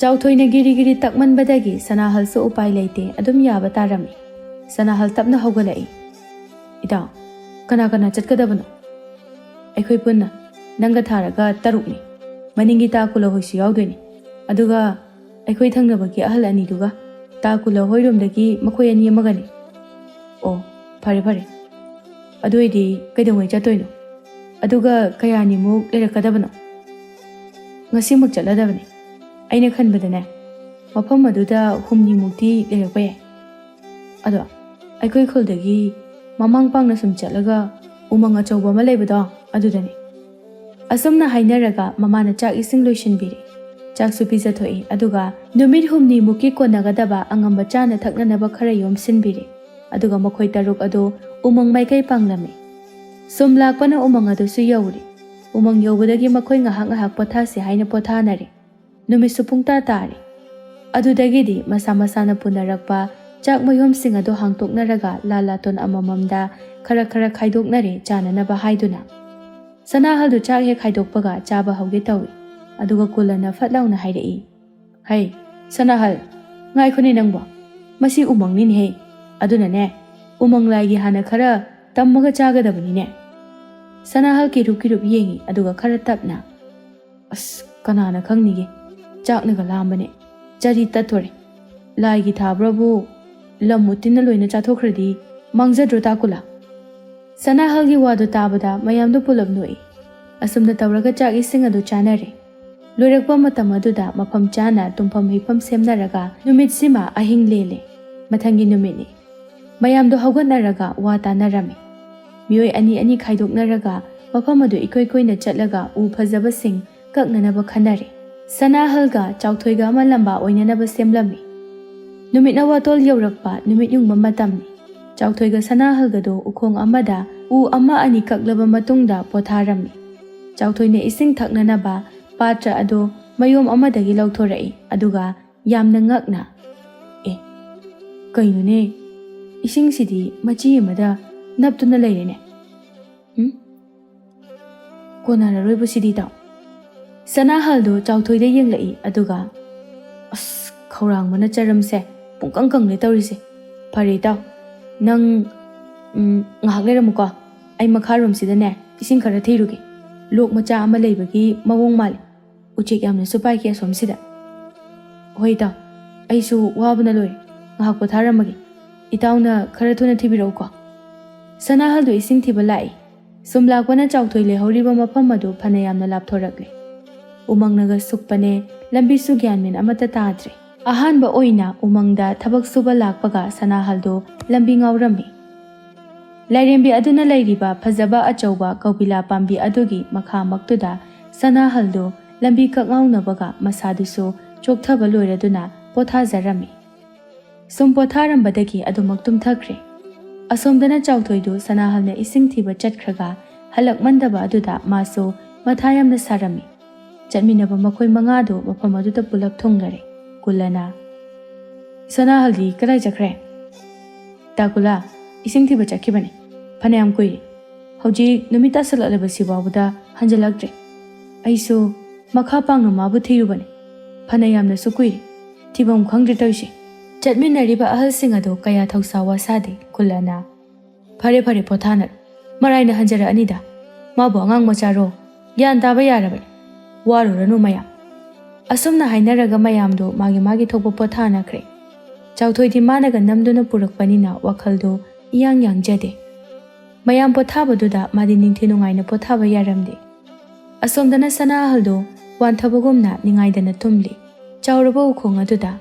ꯆꯥꯎꯊꯣꯏꯅ ꯒꯤꯔꯤ ꯒꯤꯔꯤ ꯇꯛꯃꯟꯕꯗꯒꯤ ꯁꯅꯥꯍꯜꯁꯨ ꯎꯄꯥꯏ ꯂꯩꯇꯦ, ꯑꯗꯨꯝ ꯌꯥꯕ ꯇꯥꯔꯝꯃꯤ꯫ ꯁꯅꯥꯍꯜ ꯇꯞꯅ ꯍꯧꯒꯠꯂꯛꯏ꯫ "ꯏꯇꯥꯎ, ꯀꯅꯥ ꯀꯅꯥ ꯆꯠꯀꯗꯕꯅꯣ?" "ꯑꯩꯈꯣꯏ ꯄꯨꯟꯅ, ꯅꯪꯒ ꯊꯥꯔꯒ ꯇꯔꯨꯛꯅꯤ꯫ ꯃꯅꯤꯡꯒꯤ ꯇꯥ ꯀꯨꯂꯍꯣꯏꯁꯨ ꯌꯥꯎꯗꯣꯏꯅꯤ꯫ ꯑꯗꯨꯒ ꯑꯩꯈꯣꯏ ꯊꯪꯅꯕꯒꯤ ꯑꯍꯜ ꯑꯅꯤꯗꯨꯒ, ꯇꯥ ꯀꯨꯂꯍꯣꯏꯔꯣꯝꯗꯒꯤ ꯃꯈꯣꯏ ꯑꯅꯤ ꯑꯃꯒꯅꯤ꯫" "ꯑꯣ, ꯐꯔꯦ ꯐꯔꯦ꯫ ꯑꯗꯨ ꯑꯣꯏꯗꯤ ꯀꯩꯗꯧꯉꯩ ꯆꯠꯇꯣꯏꯅꯣ? ꯑꯗꯨꯒ ꯀꯌꯥꯅꯤꯃꯨꯛ ꯂꯩꯔꯛꯀꯗꯕꯅꯣ?" "ꯉꯁꯤꯃꯛ ꯆꯠꯂꯗꯕꯅꯤ꯫ ꯑꯩꯅ ꯈꯟꯕꯗꯅꯦ, ꯃꯐꯝ ꯑꯗꯨꯗ ꯍꯨꯝꯅꯤꯃꯨꯛꯇꯤ ꯂꯩꯔꯛꯄ ꯌꯥꯏ꯫ ꯑꯗꯣ ꯑꯩꯈꯣꯏ ꯈꯨꯜꯗꯒꯤ ꯃꯃꯥꯡ ꯄꯥꯡꯅ ꯁꯨꯝ ꯆꯠꯂꯒ ꯎꯃꯪ ꯑꯆꯧꯕ ꯑꯃ ꯂꯩꯕꯗꯣ, ꯑꯗꯨꯗꯅꯤ꯫" ꯑꯁꯨꯝꯅ ꯍꯥꯏꯅꯔꯒ ꯃꯃꯥꯅ ꯆꯥꯛ ꯏꯁꯤꯡ ꯂꯣꯏꯁꯤꯟꯕꯤꯔꯦ꯫ ꯆꯥꯛꯁꯨ ꯄꯤꯖꯊꯣꯛꯏ, ꯑꯗꯨꯒ ꯅꯨꯃꯤꯠ ꯍꯨꯝꯅꯤꯃꯨꯛꯀꯤ ꯀꯣꯟꯅꯒꯗꯕ ꯑꯉꯝꯕ ꯆꯥꯅ ꯊꯛꯅꯅꯕ ꯈꯔ ꯌꯣꯝꯁꯤꯟꯕꯤꯔꯦ꯫ ꯑꯗꯨꯒ ꯃꯈꯣꯏ ꯇꯔꯨꯛ ꯑꯗꯨ ꯎꯃꯪ ꯃꯥꯏꯀꯩ ꯄꯥꯡꯂꯝꯃꯤ꯫ ꯁꯨꯝ ꯂꯥꯛꯄꯅ ꯎꯃꯪ ꯑꯗꯨꯁꯨ ꯌꯧꯔꯦ꯫ ꯎꯃꯪ ꯌꯧꯕꯗꯒꯤ ꯃꯈꯣꯏ ꯉꯥꯏꯍꯥꯛ ꯉꯥꯏꯍꯥꯛ ꯄꯣꯊꯥꯁꯤ ꯍꯥꯏꯅ ꯄꯣꯊꯥꯅꯔꯦ꯫ ꯅꯨꯃꯤꯠꯁꯨ ꯄꯨꯡꯇꯥ ꯇꯥꯔꯦ꯫ ꯑꯗꯨꯗꯒꯤꯗꯤ ꯃꯁꯥ ꯃꯁꯥꯅ ꯄꯨꯅꯔꯛꯄ ꯆꯥꯛ ꯃꯌꯣꯝꯁꯤꯡ ꯑꯗꯨ ꯍꯥꯡꯇꯣꯛꯅꯔꯒ ꯂꯥ ꯂꯥꯇꯣꯟ ꯑꯃꯃꯝꯗ ꯈꯔ ꯈꯔ ꯈꯥꯏꯗꯣꯛꯅꯔꯦ ꯆꯥꯅꯅꯕ ꯍꯥꯏꯗꯨꯅ꯫ ꯁꯅꯥꯍꯜꯗꯨ ꯆꯥꯛ ꯍꯦꯛ ꯈꯥꯏꯗꯣꯛꯄꯒ ꯆꯥꯕ ꯍꯧꯒꯦ ꯇꯧꯏ꯫ ꯑꯗꯨꯒ ꯀꯨꯂꯅ ꯐꯠ ꯂꯥꯎꯅ ꯍꯥꯏꯔꯛꯏ, "ꯍꯩ, ꯁꯅꯥꯍꯜ, ꯉꯥꯏꯈꯣꯅꯦ ꯅꯪꯕꯣ, ꯃꯁꯤ ꯎꯃꯪꯅꯤꯅꯦꯍꯦ꯫ ꯑꯗꯨꯅꯅꯦ, ꯎꯃꯪ ꯂꯥꯏꯒꯤ ꯍꯥꯟꯅ ꯈꯔ ꯇꯝꯃꯒ ꯆꯥꯒꯗꯕꯅꯤꯅꯦ꯫" ꯁꯅꯥꯍꯜ ꯀꯤꯔꯨꯞ ꯀꯤꯔꯨꯞ ꯌꯦꯡꯉꯤ, ꯑꯗꯨꯒ ꯈꯔ ꯇꯞꯅ, "ꯑꯁ, ꯀꯅꯥꯅ ꯈꯪꯅꯤꯒꯦ? ꯆꯥꯛꯅꯒ ꯂꯥꯝꯕꯅꯦ꯫ ꯆꯔꯤ ꯇꯠꯇꯣꯔꯦ꯫ ꯂꯥꯏꯒꯤ ꯊꯥꯕ꯭ꯔꯕꯨ ꯂꯝ ꯃꯨ ꯇꯤꯟꯅ ꯂꯣꯏꯅ ꯆꯥꯊꯣꯛꯈ꯭ꯔꯗꯤ ꯃꯥꯡꯖꯗ꯭ꯔꯣ ꯇꯥꯀꯨꯂꯥ?" ꯁꯅꯥꯍꯜꯒꯤ ꯋꯥꯗꯨ ꯇꯥꯕꯗ ꯃꯌꯥꯝꯗꯨ ꯄꯨꯂꯞ ꯅꯣꯛꯏ꯫ ꯑꯁꯨꯝꯅ ꯇꯧꯔꯒ ꯆꯥꯛ ꯏꯁꯤꯡ ꯑꯗꯨ ꯆꯥꯅꯔꯦ꯫ ꯂꯣꯏꯔꯛꯄ ꯃꯇꯝ ꯑꯗꯨꯗ ꯃꯐꯝ ꯆꯥꯅ ꯇꯨꯝꯐꯝ ꯍꯤꯞꯐꯝ ꯁꯦꯝꯅꯔꯒ ꯅꯨꯃꯤꯠꯁꯤꯃ ꯑꯍꯤꯡ ꯂꯦꯜꯂꯦ꯫ ꯃꯊꯪꯒꯤ ꯅꯨꯃꯤꯠꯅꯤ꯫ ꯃꯌꯥꯝꯗꯣ ꯍꯧꯒꯠꯅꯔꯒ ꯋꯥ ꯇꯥꯅꯔꯝꯃꯤ꯫ ꯃꯤꯑꯣꯏ ꯑꯅꯤ ꯑꯅꯤ ꯈꯥꯏꯗꯣꯛꯅꯔꯒ ꯃꯐꯝ ꯑꯗꯨ ꯏꯀꯣꯏ ꯀꯣꯏꯅ ꯆꯠꯂꯒ ꯎ ꯐꯖꯕꯁꯤꯡ ꯀꯛꯅꯅꯕ ꯈꯟꯅꯔꯦ꯫ ꯁꯅꯥꯍꯜꯒ ꯆꯥꯎꯊꯣꯏꯒ ꯑꯃ ꯂꯝꯕꯥ ꯑꯣꯏꯅꯅꯕ ꯁꯦꯝꯂꯝꯃꯤ꯫ ꯅꯨꯃꯤꯠꯅ ꯋꯥꯇꯣꯜ ꯌꯧꯔꯛꯄ ꯅꯨꯃꯤꯠ ꯌꯨꯡꯕ ꯃꯇꯝꯅꯤ꯫ ꯆꯥꯎꯊꯣꯏꯒ ꯁꯅꯥꯍꯜꯒꯗꯣ ꯎꯈꯣꯡ ꯑꯃꯗ ꯎ ꯑꯃ ꯑꯅꯤ ꯀꯛꯂꯕ ꯃꯇꯨꯡꯗ ꯄꯣꯊꯥꯔꯝꯃꯤ꯫ ꯆꯥꯎꯊꯣꯏꯅ ꯏꯁꯤꯡ ꯊꯛꯅꯅꯕ ꯄꯥꯇ꯭ꯔ ꯑꯗꯨ ꯃꯌꯣꯝ ꯑꯃꯗꯒꯤ ꯂꯧꯊꯣꯔꯛꯏ, ꯑꯗꯨꯒ ꯌꯥꯝꯅ ꯉꯛꯅ, "ꯑꯦ, ꯀꯩꯅꯣꯅꯦ? ꯏꯁꯤꯡꯁꯤꯗꯤ ꯃꯆꯤ ꯑꯃꯗ ꯅꯞꯇꯨꯅ ꯂꯩꯔꯦꯅꯦ꯫ ꯎꯝ? ꯀꯣꯟꯅꯔꯔꯣꯏꯕꯨ ꯁꯤꯗꯤ, ꯇꯥꯎ꯫" ꯁꯅꯥꯍꯜꯗꯣ ꯆꯥꯎꯊꯣꯏꯗ ꯌꯦꯡꯂꯛꯏ, ꯑꯗꯨꯒ, "ꯑꯁ, ꯈꯧꯔꯥꯡꯕꯅ ꯆꯔꯝꯁꯦ ꯄꯨꯡꯀꯪ ꯀꯪꯂꯦ ꯇꯧꯔꯤꯁꯦ꯫ ꯐꯔꯦ, ꯏꯇꯥꯎ, ꯅꯪ, ꯎꯝ, ꯉꯥꯏꯍꯥꯛ ꯂꯩꯔꯝꯃꯨꯀꯣ꯫ ꯑꯩ ꯃꯈꯥꯔꯣꯝꯁꯤꯗꯅꯦ ꯏꯁꯤꯡ ꯈꯔ ꯊꯤꯔꯨꯒꯦ꯫ ꯂꯣꯛ ꯃꯆꯥ ꯑꯃ ꯂꯩꯕꯒꯤ ꯃꯑꯣꯡ ꯃꯥꯜꯂꯤ꯫ ꯎꯆꯦꯛ ꯌꯥꯝꯅꯁꯨ ꯄꯥꯏꯈꯤ ꯑꯁꯣꯝꯁꯤꯗ꯫ ꯍꯣꯏ, ꯏꯇꯥꯎ, ꯑꯩꯁꯨ ꯋꯥꯕꯅ ꯂꯣꯏꯔꯦ꯫ ꯉꯥꯏꯍꯥꯛ ꯄꯣꯊꯥꯔꯝꯃꯒꯦ꯫ ꯏꯇꯥꯎꯅ ꯈꯔ ꯊꯨꯅ ꯊꯤꯕꯤꯔꯛꯎꯀꯣ꯫" ꯁꯅꯥꯍꯜꯗꯨ ꯏꯁꯤꯡ ꯊꯤꯕ ꯂꯥꯛꯏ꯫ ꯁꯨꯝ ꯂꯥꯛꯄꯅ ꯆꯥꯎꯊꯣꯏ ꯂꯩꯍꯧꯔꯤꯕ ꯃꯐꯝ ꯑꯗꯨ ꯐꯅ ꯌꯥꯝꯅ ꯂꯥꯞꯊꯣꯔꯛꯂꯦ꯫ ꯎꯃꯪꯅꯒ ꯁꯨꯛꯄꯅꯦ, ꯂꯝꯕꯤꯁꯨ ꯒ꯭ꯌꯥꯟ ꯃꯦꯟ ꯑꯃꯠꯇ ꯇꯥꯗ꯭ꯔꯦ꯫ ꯑꯍꯥꯟꯕ ꯑꯣꯏꯅ ꯎꯃꯪꯗ ꯊꯕꯛ ꯁꯨꯕ ꯂꯥꯛꯄꯒ ꯁꯅꯥꯍꯜꯗꯨ ꯂꯝꯕꯤ ꯉꯥꯎꯔꯝꯃꯤ꯫ ꯂꯥꯏꯔꯦꯝꯕꯤ ꯑꯗꯨꯅ ꯂꯩꯔꯤꯕ ꯐꯖꯕ ꯑꯆꯧꯕ ꯀꯧꯕꯤꯂꯥ ꯄꯥꯝꯕꯤ ꯑꯗꯨꯒꯤ ꯃꯈꯥꯃꯛꯇꯨꯗ ꯁꯅꯥꯍꯜꯗꯨ ꯂꯝꯕꯤ ꯀꯛꯉꯥꯎꯅꯕꯒ ꯃꯁꯥꯗꯨꯁꯨ ꯆꯣꯛꯊꯕ ꯂꯣꯏꯔꯗꯨꯅ ꯄꯣꯊꯥꯖꯔꯝꯃꯤ꯫ ꯁꯨꯝ ꯄꯣꯊꯥꯔꯝꯕꯗꯒꯤ ꯑꯗꯨꯃꯛ ꯇꯨꯝꯊꯈ꯭ꯔꯦ꯫ ꯑꯁꯣꯝꯗꯅ ꯆꯥꯎꯊꯣꯏꯗꯨ ꯁꯅꯥꯍꯜꯅ ꯏꯁꯤꯡ ꯊꯤꯕ ꯆꯠꯈ꯭ꯔꯒ ꯍꯜꯂꯛꯃꯟꯗꯕ ꯑꯗꯨꯗ ꯃꯥꯁꯨ ꯃꯊꯥ ꯌꯥꯝꯅ ꯁꯥꯔꯝꯃꯤ꯫ ꯆꯠꯃꯤꯟꯅꯕ ꯃꯈꯣꯏ ꯃꯉꯥꯗꯨ ꯃꯐꯝ ꯑꯗꯨꯗ ꯄꯨꯂꯞ ꯊꯨꯡꯂꯔꯦ꯫ ꯀꯨꯜꯂꯅ, "ꯁꯅꯥꯍꯜꯗꯤ ꯀꯗꯥꯏ ꯆꯠꯈ꯭ꯔꯦ?" "ꯇꯥꯀꯨꯂꯥ, ꯏꯁꯤꯡ ꯊꯤꯕ ꯆꯠꯈꯤꯕꯅꯤ꯫ ꯐꯅꯌꯥꯝ ꯀꯨꯏꯔꯦ꯫ ꯍꯧꯖꯤꯛ ꯅꯨꯃꯤꯠ ꯇꯥꯁꯜꯂꯛꯂꯕꯁꯤ ꯐꯥꯎꯕꯗ ꯍꯟꯖꯤꯜꯂꯛꯇ꯭ꯔꯦ꯫ ꯑꯩꯁꯨ ꯃꯈꯥ ꯄꯥꯡꯅ ꯃꯥꯕꯨ ꯊꯤꯔꯨꯕꯅꯤ꯫ ꯐꯅꯌꯥꯝꯅꯁꯨ ꯀꯨꯏꯔꯦ꯫ ꯊꯤꯐꯝ ꯈꯪꯗ꯭ꯔꯦ ꯇꯧꯔꯤꯁꯦ꯫ ꯆꯠꯃꯤꯟꯅꯔꯤꯕ ꯑꯍꯜꯁꯤꯡ ꯑꯗꯨ ꯀꯌꯥ ꯊꯧꯁꯥ ꯋꯥꯁꯥꯗꯦ꯫ ꯀꯨꯜꯂꯅ, "ꯐꯔꯦ, ꯐꯔꯦ, ꯄꯣꯊꯥꯅꯔꯣ꯫ ꯃꯔꯥꯏꯅ ꯍꯟꯖꯔꯛꯑꯅꯤꯗ꯫ ꯃꯥꯕꯨ ꯑꯉꯥꯡ ꯃꯆꯥꯔꯣ? ꯒ꯭ꯌꯥꯟ ꯇꯥꯕ ꯌꯥꯔꯕꯅꯤ꯫ ꯋꯥꯔꯨꯔꯅꯨ ꯃꯌꯥꯝ꯫" ꯑꯁꯨꯝꯅ ꯍꯥꯏꯅꯔꯒ ꯃꯌꯥꯝꯗꯨ ꯃꯥꯒꯤ ꯃꯥꯒꯤ ꯊꯣꯛꯄ ꯄꯣꯊꯥꯅꯈ꯭ꯔꯦ꯫ ꯆꯥꯎꯊꯣꯏꯗꯤ ꯃꯥꯅꯒ ꯅꯝꯗꯨꯅ ꯄꯨꯔꯛꯄꯅꯤꯅ ꯋꯥꯈꯜꯗꯨ ꯏꯌꯥꯡ ꯌꯥꯡꯖꯗꯦ꯫ ꯃꯌꯥꯝ ꯄꯣꯊꯥꯕꯗꯨꯗ ꯃꯥꯗꯤ ꯅꯤꯡꯊꯤ ꯅꯨꯡꯉꯥꯏꯅ ꯄꯣꯊꯥꯕ ꯌꯥꯔꯝꯗꯦ꯫ ꯑꯁꯣꯝꯗꯅ ꯁꯅꯥꯍꯜꯗꯨ ꯋꯥꯟꯊꯕꯒꯨꯝꯅ ꯅꯤꯡꯉꯥꯏꯗꯅ ꯇꯨꯝꯂꯤ꯫ ꯆꯥꯎꯔꯕ ꯎꯈꯣꯡ ꯑꯗꯨꯗ꯫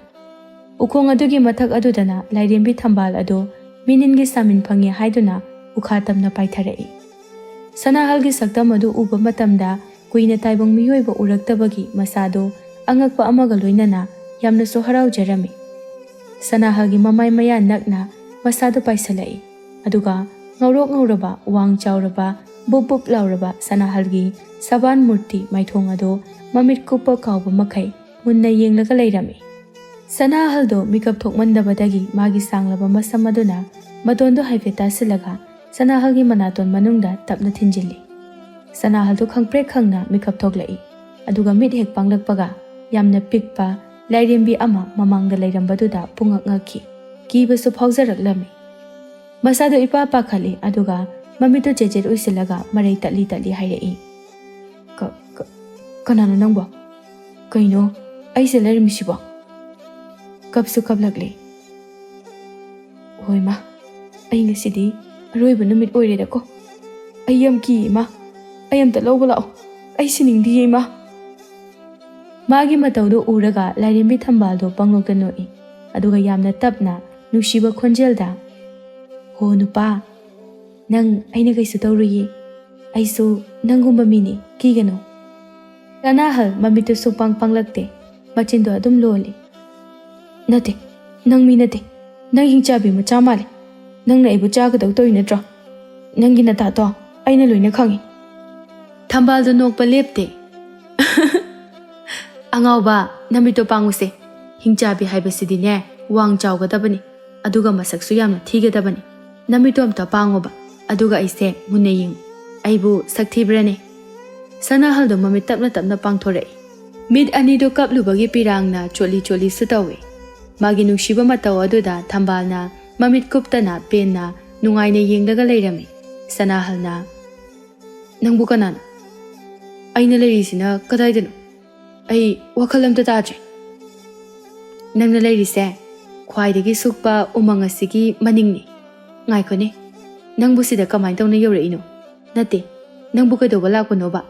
ꯎꯈꯣꯡ ꯑꯗꯨꯒꯤ ꯃꯊꯛ ꯑꯗꯨꯗꯅ ꯂꯥꯏꯔꯦꯝꯕꯤ ꯊꯝꯕꯥꯜ ꯑꯗꯨ ꯃꯤꯅꯤꯟꯒꯤ ꯁꯥꯃꯤꯟ ꯐꯪꯉꯤ ꯍꯥꯏꯗꯨꯅ ꯎꯈꯥ ꯇꯝꯅ ꯄꯥꯏꯊꯔꯛꯏ꯫ ꯁꯅꯥꯍꯜꯒꯤ ꯁꯛꯇꯝ ꯑꯗꯨ ꯎꯕ ꯃꯇꯝꯗ ꯀꯨꯏꯅ ꯇꯥꯏꯕꯪ ꯃꯤꯑꯣꯏꯕ ꯎꯔꯛꯇꯕꯒꯤ ꯃꯁꯥꯗꯨ ꯑꯉꯛꯄ ꯑꯃꯒ ꯂꯣꯏꯅꯅ ꯌꯥꯝꯅꯁꯨ ꯍꯔꯥꯎꯖꯔꯝꯃꯤ꯫ ꯁꯅꯥꯍꯜꯒꯤ ꯃꯃꯥꯏ ꯃꯌꯥ ꯅꯛꯅ ꯃꯁꯥꯗꯨ ꯄꯥꯏꯁꯤꯜꯂꯛꯏ꯫ ꯑꯗꯨꯒ ꯉꯧꯔꯣꯛ ꯉꯧꯔꯕ, ꯋꯥꯡ ꯆꯥꯎꯔꯕ, ꯕꯨꯞ ꯕꯨꯞ ꯂꯥꯎꯔꯕ ꯁꯅꯥꯍꯜꯒꯤ ꯁꯕꯥꯟ ꯃꯨꯔꯇꯤ ꯃꯥꯏꯊꯣꯡ ꯑꯗꯨ ꯃꯃꯤꯠ ꯀꯨꯞꯄ ꯀꯥꯎꯕ ꯃꯈꯩ ꯃꯨꯟꯅ ꯌꯦꯡꯂꯒ ꯂꯩꯔꯝꯃꯤ꯫ ꯁꯅꯥꯍꯜꯗꯣ ꯃꯤꯀꯞ ꯊꯣꯛꯃꯟꯗꯕꯗꯒꯤ ꯃꯥꯒꯤ ꯁꯥꯡꯂꯕ ꯃꯁꯝ ꯑꯗꯨꯅ ꯃꯇꯣꯟꯗꯨ ꯍꯥꯏꯐꯦꯠ ꯇꯥꯁꯤꯜꯂꯒ ꯁꯅꯥꯍꯜꯒꯤ ꯃꯅꯥꯇꯣꯟ ꯃꯅꯨꯡꯗ ꯇꯞꯅ ꯊꯤꯟꯖꯤꯜꯂꯤ꯫ ꯁꯅꯥꯍꯜꯗꯨ ꯈꯪꯄ꯭ꯔꯦꯛ ꯈꯪꯅ ꯃꯤꯀꯞ ꯊꯣꯛꯂꯛꯏ꯫ ꯑꯗꯨꯒ ꯃꯤꯠ ꯍꯦꯛ ꯄꯥꯡꯂꯛꯄꯒ ꯌꯥꯝꯅ ꯄꯤꯛꯄ ꯂꯥꯏꯔꯦꯝꯕꯤ ꯑꯃ ꯃꯃꯥꯡꯗ ꯂꯩꯔꯝꯕꯗꯨꯗ ꯄꯨꯡꯉꯛ ꯉꯛꯈꯤ꯫ ꯀꯤꯕꯁꯨ ꯐꯥꯎꯖꯔꯛꯂꯝꯃꯤ꯫ ꯃꯁꯥꯗꯨ ꯏꯄꯥ ꯄꯥꯈꯠꯂꯤ꯫ ꯑꯗꯨꯒ ꯃꯃꯤꯠꯇꯨ ꯆꯦꯠꯆꯦꯠ ꯎꯏꯁꯤꯜꯂꯒ ꯃꯔꯩ ꯇꯠꯂꯤ ꯇꯠꯂꯤ ꯍꯥꯏꯔꯛꯏ, "ꯀ-, ꯀ-, ꯀꯅꯥꯅꯣ ꯅꯪꯕꯣ? ꯀꯩꯅꯣ ꯑꯩꯁꯦ ꯂꯩꯔꯝꯃꯤꯁꯤꯕꯣ?" ꯀꯞꯁꯨ ꯀꯞꯂꯛꯂꯤ꯫ "ꯍꯣꯏ ꯃꯥ, ꯑꯩ ꯉꯁꯤꯗꯤ ꯑꯔꯣꯏꯕ ꯅꯨꯃꯤꯠ ꯑꯣꯏꯔꯦꯗꯀꯣ꯫ ꯑꯩ ꯌꯥꯝ ꯀꯤ ꯏꯃꯥ꯫ ꯑꯩ ꯑꯝꯇ ꯂꯧꯕ ꯂꯥꯛꯑꯣ꯫ ꯑꯩ ꯁꯤꯅꯤꯡꯗꯤꯌꯦ ꯏꯃꯥ꯫" ꯃꯥꯒꯤ ꯃꯇꯧꯗꯨ ꯎꯔꯒ ꯂꯥꯏꯔꯦꯝꯕꯤ ꯊꯝꯕꯥꯜꯗꯣ ꯄꯪꯅꯣꯛꯇ ꯅꯣꯛꯏ꯫ ꯑꯗꯨꯒ ꯌꯥꯝꯅ ꯇꯞꯅ, ꯅꯨꯡꯁꯤꯕ ꯈꯣꯟꯖꯦꯜꯗ, "ꯍꯣ ꯅꯨꯄꯥ, ꯅꯪ ꯑꯩꯅ ꯀꯩꯁꯨ ꯇꯧꯔꯨꯏꯌꯦ꯫ ꯑꯩꯁꯨ ꯅꯪꯒꯨꯝꯕ ꯃꯤꯅꯤ, ꯀꯤꯒꯅꯨ꯫" ꯁꯅꯥꯍꯜ ꯃꯃꯤꯠꯇꯨ ꯁꯨꯛꯄꯥꯡ ꯄꯥꯡꯂꯛꯇꯦ꯫ ꯃꯆꯤꯟꯗꯣ ꯑꯗꯨꯝ ꯂꯣꯜꯂꯤ꯫ "ꯅꯠꯇꯦ, ꯅꯪ ꯃꯤ ꯅꯠꯇꯦ꯫ ꯅꯪ ꯍꯤꯡꯆꯥꯕꯤ ꯃꯆꯥ ꯃꯥꯜꯂꯦ꯫ ꯅꯪꯅ ꯑꯩꯕꯨ ꯆꯥꯒꯗꯧ ꯇꯧꯔꯤ ꯅꯠꯇ꯭ꯔꯣ? ꯅꯪꯒꯤ ꯅꯇꯥꯗꯣ ꯑꯩꯅ ꯂꯣꯏꯅ ꯈꯪꯉꯤ꯫" ꯊꯝꯕꯥꯜꯗꯣ ꯅꯣꯛꯄ ꯂꯦꯞꯇꯦ꯫ ꯑꯉꯥꯎꯕ, ꯅꯃꯤꯠꯇꯣ ꯄꯥꯡꯉꯨꯁꯦ꯫ ꯍꯤꯡꯆꯥꯕꯤ ꯍꯥꯏꯕꯁꯤꯗꯤꯅꯦ, ꯋꯥꯡ ꯆꯥꯎꯒꯗꯕꯅꯤ, ꯑꯗꯨꯒ ꯃꯁꯛꯁꯨ ꯌꯥꯝꯅ ꯊꯤꯒꯗꯕꯅꯤ꯫ ꯅꯃꯤꯠꯇꯣ ꯑꯝꯇ ꯄꯥꯡꯉꯣꯕ, ꯑꯗꯨꯒ ꯑꯩꯁꯦ ꯃꯨꯟꯅ ꯌꯦꯡꯉꯨ꯫ ꯑꯩꯕꯨ ꯁꯛ ꯊꯤꯕ꯭ꯔꯅꯦ? ꯁꯅꯥꯍꯜꯗꯣ ꯃꯃꯤꯠ ꯇꯞꯅ ꯇꯞꯅ ꯄꯥꯡꯊꯣꯔꯛꯏ꯫ ꯃꯤꯠ ꯑꯅꯤꯗꯣ ꯀꯞꯂꯨꯕꯒꯤ ꯄꯤꯔꯥꯡꯅ ꯆꯣꯠꯂꯤ ꯆꯣꯠꯂꯤꯁꯨ ꯇꯧꯏ꯫ ꯃꯥꯒꯤ ꯅꯨꯡꯁꯤꯕ ꯃꯇꯧ ꯑꯗꯨꯗ ꯊꯝꯕꯥꯜꯅ ꯃꯃꯤꯠ ꯀꯨꯞꯇꯅ ꯄꯦꯟꯅ ꯅꯨꯡꯉꯥꯏꯅ ꯌꯦꯡꯂꯒ ꯂꯩꯔꯝꯃꯤ꯫ ꯁꯅꯥꯍꯜꯅ, "ꯅꯪꯕꯨ ꯀꯅꯥꯅꯣ? ꯑꯩꯅ ꯂꯩꯔꯤꯁꯤꯅ ꯀꯗꯥꯏꯗꯅꯣ? ꯑꯩ ꯋꯥꯈꯜ ꯑꯝꯇ ꯇꯥꯗ꯭ꯔꯦ꯫ ꯅꯪꯅ ꯂꯩꯔꯤꯁꯦ ꯈ꯭ꯋꯥꯏꯗꯒꯤ ꯁꯨꯛꯄ ꯎꯃꯪ ꯑꯁꯤꯒꯤ ꯃꯅꯤꯡꯅꯤ꯫ ꯉꯥꯏꯈꯣꯅꯦ, ꯅꯪꯕꯨ ꯁꯤꯗ ꯀꯃꯥꯏꯅ ꯇꯧꯅ ꯌꯧꯔꯛꯏꯅꯣ? ꯅꯠꯇꯦ, ꯅꯪꯕꯨ ꯀꯩꯗꯧꯕ ꯂꯥꯛꯄꯅꯣꯕ?"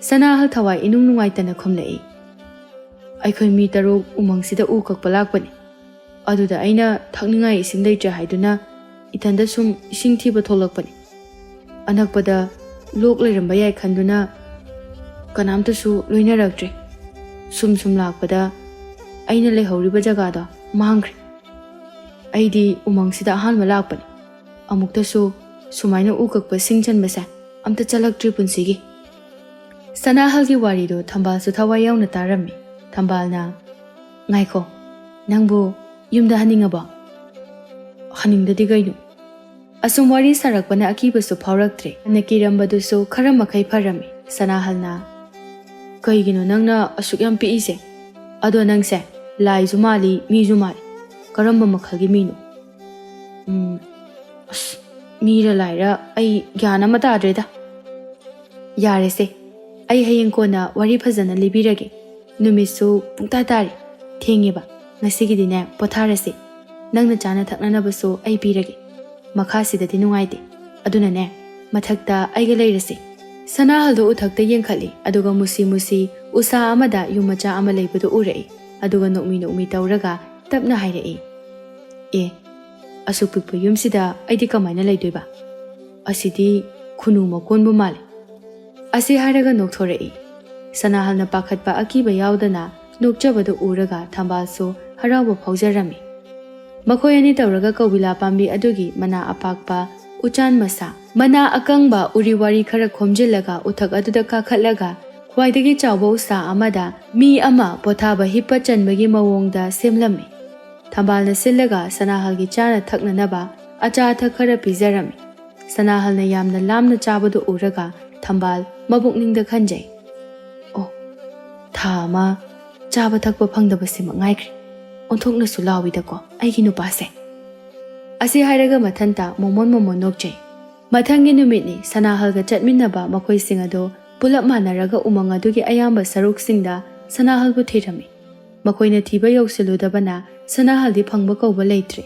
ꯁꯅꯥꯍꯜ ꯊꯋꯥꯏ ꯏꯅꯨꯡ ꯅꯨꯡꯉꯥꯏꯇꯅ ꯈꯨꯝꯂꯛꯏ꯫ "ꯑꯩꯈꯣꯏ ꯃꯤ ꯇꯔꯨꯛ ꯎꯃꯪꯁꯤꯗ ꯎ ꯀꯛꯄ ꯂꯥꯛꯄꯅꯤ꯫ ꯑꯗꯨꯗ ꯑꯩꯅ ꯊꯛꯅꯤꯡꯉꯥꯏ ꯏꯁꯤꯡ ꯂꯩꯇ꯭ꯔꯦ ꯍꯥꯏꯗꯨꯅ ꯏꯊꯟꯗ ꯁꯨꯝ ꯏꯁꯤꯡ ꯊꯤꯕ ꯊꯣꯛꯂꯛꯄꯅꯤ꯫ ꯑꯅꯛꯄꯗ ꯂꯣꯛ ꯂꯩꯔꯝꯕ ꯌꯥꯏ ꯈꯟꯗꯨꯅ ꯀꯅꯥꯝꯇꯁꯨ ꯂꯣꯏꯅꯔꯛꯇ꯭ꯔꯦ꯫ ꯁꯨꯝ ꯁꯨꯝ ꯂꯥꯛꯄꯗ ꯑꯩꯅ ꯂꯩꯍꯧꯔꯤꯕ ꯖꯒꯥꯗꯣ ꯃꯥꯡꯈ꯭ꯔꯦ꯫ ꯑꯩꯗꯤ ꯎꯃꯪꯁꯤꯗ ꯑꯍꯥꯟꯕ ꯂꯥꯛꯄꯅꯤ꯫ ꯑꯃꯨꯛꯇꯁꯨ ꯁꯨꯃꯥꯏꯅ ꯎ ꯀꯛꯄ ꯁꯤꯡ ꯆꯟꯕꯁꯦ ꯑꯝꯇ ꯆꯠꯂꯛꯇ꯭ꯔꯤ ꯄꯨꯟꯁꯤꯒꯤ꯫" ꯁꯅꯥꯍꯜꯒꯤ ꯋꯥꯔꯤꯗꯣ ꯊꯝꯕꯥꯜꯁꯨ ꯊꯋꯥꯏ ꯌꯥꯎꯅ ꯇꯥꯔꯝꯃꯤ꯫ ꯊꯝꯕꯥꯜꯅ, "ꯉꯥꯏꯈꯣ, ꯅꯪꯕꯨ ꯌꯨꯝꯗ ꯍꯟꯅꯤꯡꯉꯕꯣ?" "ꯍꯟꯅꯤꯡꯗꯗꯤ ꯀꯩꯅꯣ?" ꯑꯁꯨꯝ ꯋꯥꯔꯤ ꯁꯥꯔꯛꯄꯅ ꯑꯀꯤꯕꯁꯨ ꯐꯥꯎꯔꯛꯇ꯭ꯔꯦ꯫ ꯍꯥꯟꯅ ꯀꯤꯔꯝꯕꯗꯨꯁꯨ ꯈꯔ ꯃꯈꯩ ꯐꯔꯝꯃꯤ꯫ ꯁꯅꯥꯍꯜꯅ, "ꯀꯩꯒꯤꯅꯣ ꯅꯪꯅ ꯑꯁꯨꯛ ꯌꯥꯝ ꯄꯤꯛꯏꯁꯦ? ꯑꯗꯣ ꯅꯪꯁꯦ ꯂꯥꯏꯁꯨ ꯃꯥꯜꯂꯤ, ꯃꯤꯁꯨ ꯃꯥꯜꯂꯤ꯫ ꯀꯔꯝꯕ ꯃꯈꯜꯒꯤ ꯃꯤꯅꯣ?" "ꯎꯝ, ꯑꯁ, ꯃꯤꯔ ꯂꯥꯏꯔ ꯑꯩ ꯒ꯭ꯌꯥꯟ ꯑꯃ ꯇꯥꯗ꯭ꯔꯦꯗ꯫" "ꯌꯥꯔꯦꯁꯦ, ꯑꯩ ꯍꯌꯦꯡ ꯀꯣꯟꯅ ꯋꯥꯔꯤ ꯐꯖꯅ ꯂꯤꯕꯤꯔꯒꯦ꯫ ꯅꯨꯃꯤꯠꯁꯨ ꯄꯨꯡꯇꯥ ꯇꯥꯔꯦ, ꯊꯦꯡꯉꯦꯕ꯫ ꯉꯁꯤꯒꯤꯗꯤꯅꯦ ꯄꯣꯊꯥꯔꯁꯦ꯫ ꯅꯪꯅ ꯆꯥꯅ ꯊꯛꯅꯅꯕꯁꯨ ꯑꯩ ꯄꯤꯔꯒꯦ꯫ ꯃꯈꯥꯁꯤꯗꯗꯤ ꯅꯨꯡꯉꯥꯏꯇꯦ꯫ ꯑꯗꯨꯅꯅꯦ, ꯃꯊꯛꯇ ꯑꯩꯒ ꯂꯩꯔꯁꯤ꯫" ꯁꯅꯥꯍꯜꯗꯣ ꯎꯊꯛꯇ ꯌꯦꯡꯈꯠꯂꯤ, ꯑꯗꯨꯒ ꯃꯨꯁꯤ ꯃꯨꯁꯤ ꯎꯁꯥ ꯑꯃꯗ ꯌꯨꯝ ꯃꯆꯥ ꯑꯃ ꯂꯩꯕꯗꯨ ꯎꯔꯛꯏ꯫ ꯑꯗꯨꯒ ꯅꯣꯛꯃꯤ ꯅꯣꯛꯃꯤ ꯇꯧꯔꯒ ꯇꯞꯅ ꯍꯥꯏꯔꯛꯏ, "ꯑꯦ, ꯑꯁꯨꯛ ꯄꯤꯛꯄ ꯌꯨꯝꯁꯤꯗ ꯑꯩꯗꯤ ꯀꯃꯥꯏꯅ ꯂꯩꯗꯣꯏꯕ? ꯑꯁꯤꯗꯤ ꯈꯨꯅꯨ ꯃꯀꯣꯟꯕꯨ ꯃꯥꯜꯂꯤ꯫" ꯑꯁꯤ ꯍꯥꯏꯔꯒ ꯅꯣꯛꯊꯣꯔꯛꯏ꯫ ꯁꯅꯥꯍꯜꯅ ꯄꯥꯈꯠꯄ ꯑꯀꯤꯕ ꯌꯥꯎꯗꯅ ꯅꯣꯛꯆꯕꯗꯨ ꯎꯔꯒ ꯊꯝꯕꯥꯜꯁꯨ ꯍꯔꯥꯎꯕ ꯐꯥꯎꯖꯔꯝꯃꯤ꯫ ꯃꯈꯣꯏ ꯑꯅꯤ ꯇꯧꯔꯒ ꯀꯧꯕꯤꯂꯥ ꯄꯥꯝꯕꯤ ꯑꯗꯨꯒꯤ ꯃꯅꯥ ꯑꯄꯥꯛꯄ, ꯎꯆꯥꯟ ꯃꯁꯥ, ꯃꯅꯥ ꯑꯀꯪꯕ, ꯎꯔꯤ ꯋꯥꯔꯤ ꯈꯔ ꯈꯣꯝꯖꯤꯜꯂꯒ ꯎꯊꯛ ꯑꯗꯨꯗ ꯀꯥꯈꯠꯂꯒ ꯈ꯭ꯋꯥꯏꯗꯒꯤ ꯆꯥꯎꯕ ꯎꯁꯥ ꯑꯃꯗ ꯃꯤ ꯑꯃ ꯄꯣꯊꯥꯕ ꯍꯤꯞꯄ ꯆꯟꯕꯒꯤ ꯃꯑꯣꯡꯗ ꯁꯦꯝꯂꯝꯃꯤ꯫ ꯊꯝꯕꯥꯜꯅ ꯁꯤꯜꯂꯒ ꯁꯅꯥꯍꯜꯒꯤ ꯆꯥꯅ ꯊꯛꯅꯅꯕ ꯑꯆꯥ ꯑꯊꯛ ꯈꯔ ꯄꯤꯖꯔꯝꯃꯤ꯫ ꯁꯅꯥꯍꯜꯅ ꯌꯥꯝꯅ ꯂꯥꯝꯅ ꯆꯥꯕꯗꯨ ꯎꯔꯒ ꯊꯝꯕꯥꯜ ꯃꯕꯨꯛꯅꯤꯡꯗ ꯈꯟꯖꯩ, "ꯑꯣ, ꯊꯥ ꯑꯃ ꯆꯥꯕ ꯊꯛꯄ ꯐꯪꯗꯕꯁꯤꯃꯛ ꯉꯥꯏꯈ꯭ꯔꯦ꯫ ꯑꯣꯟꯊꯣꯛꯅꯁꯨ ꯂꯥꯎꯏꯗꯀꯣ ꯑꯩꯒꯤ ꯅꯨꯄꯥꯁꯦ"꯫ ꯑꯁꯤ ꯍꯥꯏꯔꯒ ꯃꯊꯟꯇ ꯃꯣꯃꯣꯟ ꯃꯣꯃꯣꯟ ꯅꯣꯛꯆꯩ꯫ ꯃꯊꯪꯒꯤ ꯅꯨꯃꯤꯠꯅꯤ꯫ ꯁꯅꯥꯍꯜꯒ ꯆꯠꯃꯤꯟꯅꯕ ꯃꯈꯣꯏꯁꯤꯡ ꯑꯗꯨ ꯄꯨꯂꯞ ꯃꯥꯟꯅꯔꯒ ꯎꯃꯪ ꯑꯗꯨꯒꯤ ꯑꯌꯥꯝꯕ ꯁꯔꯨꯛꯁꯤꯡꯗ ꯁꯅꯥꯍꯜꯕꯨ ꯊꯤꯔꯝꯃꯤ꯫ ꯃꯈꯣꯏꯅ ꯊꯤꯕ ꯌꯧꯁꯤꯜꯂꯨꯗꯕꯅ ꯁꯅꯥꯍꯜꯗꯤ ꯐꯪꯕ ꯀꯧꯕ ꯂꯩꯇ꯭ꯔꯦ꯫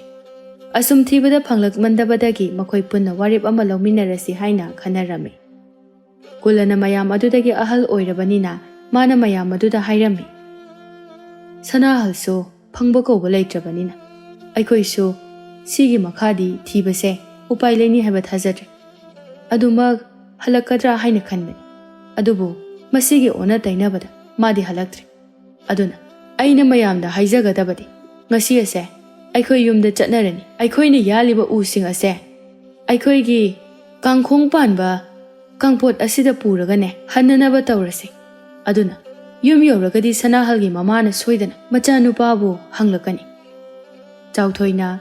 ꯑꯁꯨꯝ ꯊꯤꯕꯗ ꯐꯪꯂꯛꯃꯟꯗꯕꯗꯒꯤ ꯃꯈꯣꯏ ꯄꯨꯟꯅ ꯋꯥꯔꯦꯞ ꯑꯃ ꯂꯧꯃꯤꯟꯅꯔꯁꯤ ꯍꯥꯏꯅ ꯈꯟꯅꯔꯝꯃꯤ꯫ ꯀꯨꯂꯅ ꯃꯌꯥꯝ ꯑꯗꯨꯗꯒꯤ ꯑꯍꯜ ꯑꯣꯏꯔꯕꯅꯤꯅ ꯃꯥꯅ ꯃꯌꯥꯝ ꯑꯗꯨꯗ ꯍꯥꯏꯔꯝꯃꯤ, "ꯁꯅꯥꯍꯜꯁꯨ ꯐꯪꯕ ꯀꯧꯕ ꯂꯩꯇ꯭ꯔꯕꯅꯤꯅ ꯑꯩꯈꯣꯏꯁꯨ ꯁꯤꯒꯤ ꯃꯈꯥꯗꯤ ꯊꯤꯕꯁꯦ ꯎꯄꯥꯏ ꯂꯩꯅꯤ ꯍꯥꯏꯕ ꯊꯥꯖꯗ꯭ꯔꯦ꯫ ꯑꯗꯨꯃꯛ ꯍꯜꯂꯛꯀꯗ꯭ꯔꯥ ꯍꯥꯏꯅ ꯈꯟꯕꯅꯤ꯫ ꯑꯗꯨꯕꯨ ꯃꯁꯤꯒꯤ ꯑꯣꯟꯅ ꯇꯩꯅꯕꯗ ꯃꯥꯗꯤ ꯍꯜꯂꯛꯇ꯭ꯔꯦ꯫ ꯑꯗꯨꯅ ꯑꯩꯅ ꯃꯌꯥꯝꯗ ꯍꯥꯏꯖꯒꯗꯕꯗꯤ, ꯉꯁꯤ ꯑꯁꯦ ꯑꯩꯈꯣꯏ ꯌꯨꯝꯗ ꯆꯠꯅꯔꯅꯤ꯫ ꯑꯩꯈꯣꯏꯅ ꯌꯥꯜꯂꯤꯕ ꯎꯁꯤꯡ ꯑꯁꯦ ꯑꯩꯈꯣꯏꯒꯤ ꯀꯥꯡꯈꯣꯡ ꯄꯥꯟꯕ ꯀꯥꯡꯄꯣꯠ ꯑꯁꯤꯗ ꯄꯨꯔꯒꯅꯦ ꯍꯟꯅꯅꯕ ꯇꯧꯔꯁꯤ꯫ ꯑꯗꯨꯅ ꯌꯨꯝ ꯌꯧꯔꯒꯗꯤ ꯁꯅꯥꯍꯜꯒꯤ ꯃꯃꯥꯅ ꯁꯣꯏꯗꯅ ꯃꯆꯥꯅꯨꯄꯥꯕꯨ ꯍꯪꯂꯛꯀꯅꯤ"꯫ ꯆꯥꯎꯊꯣꯏꯅ,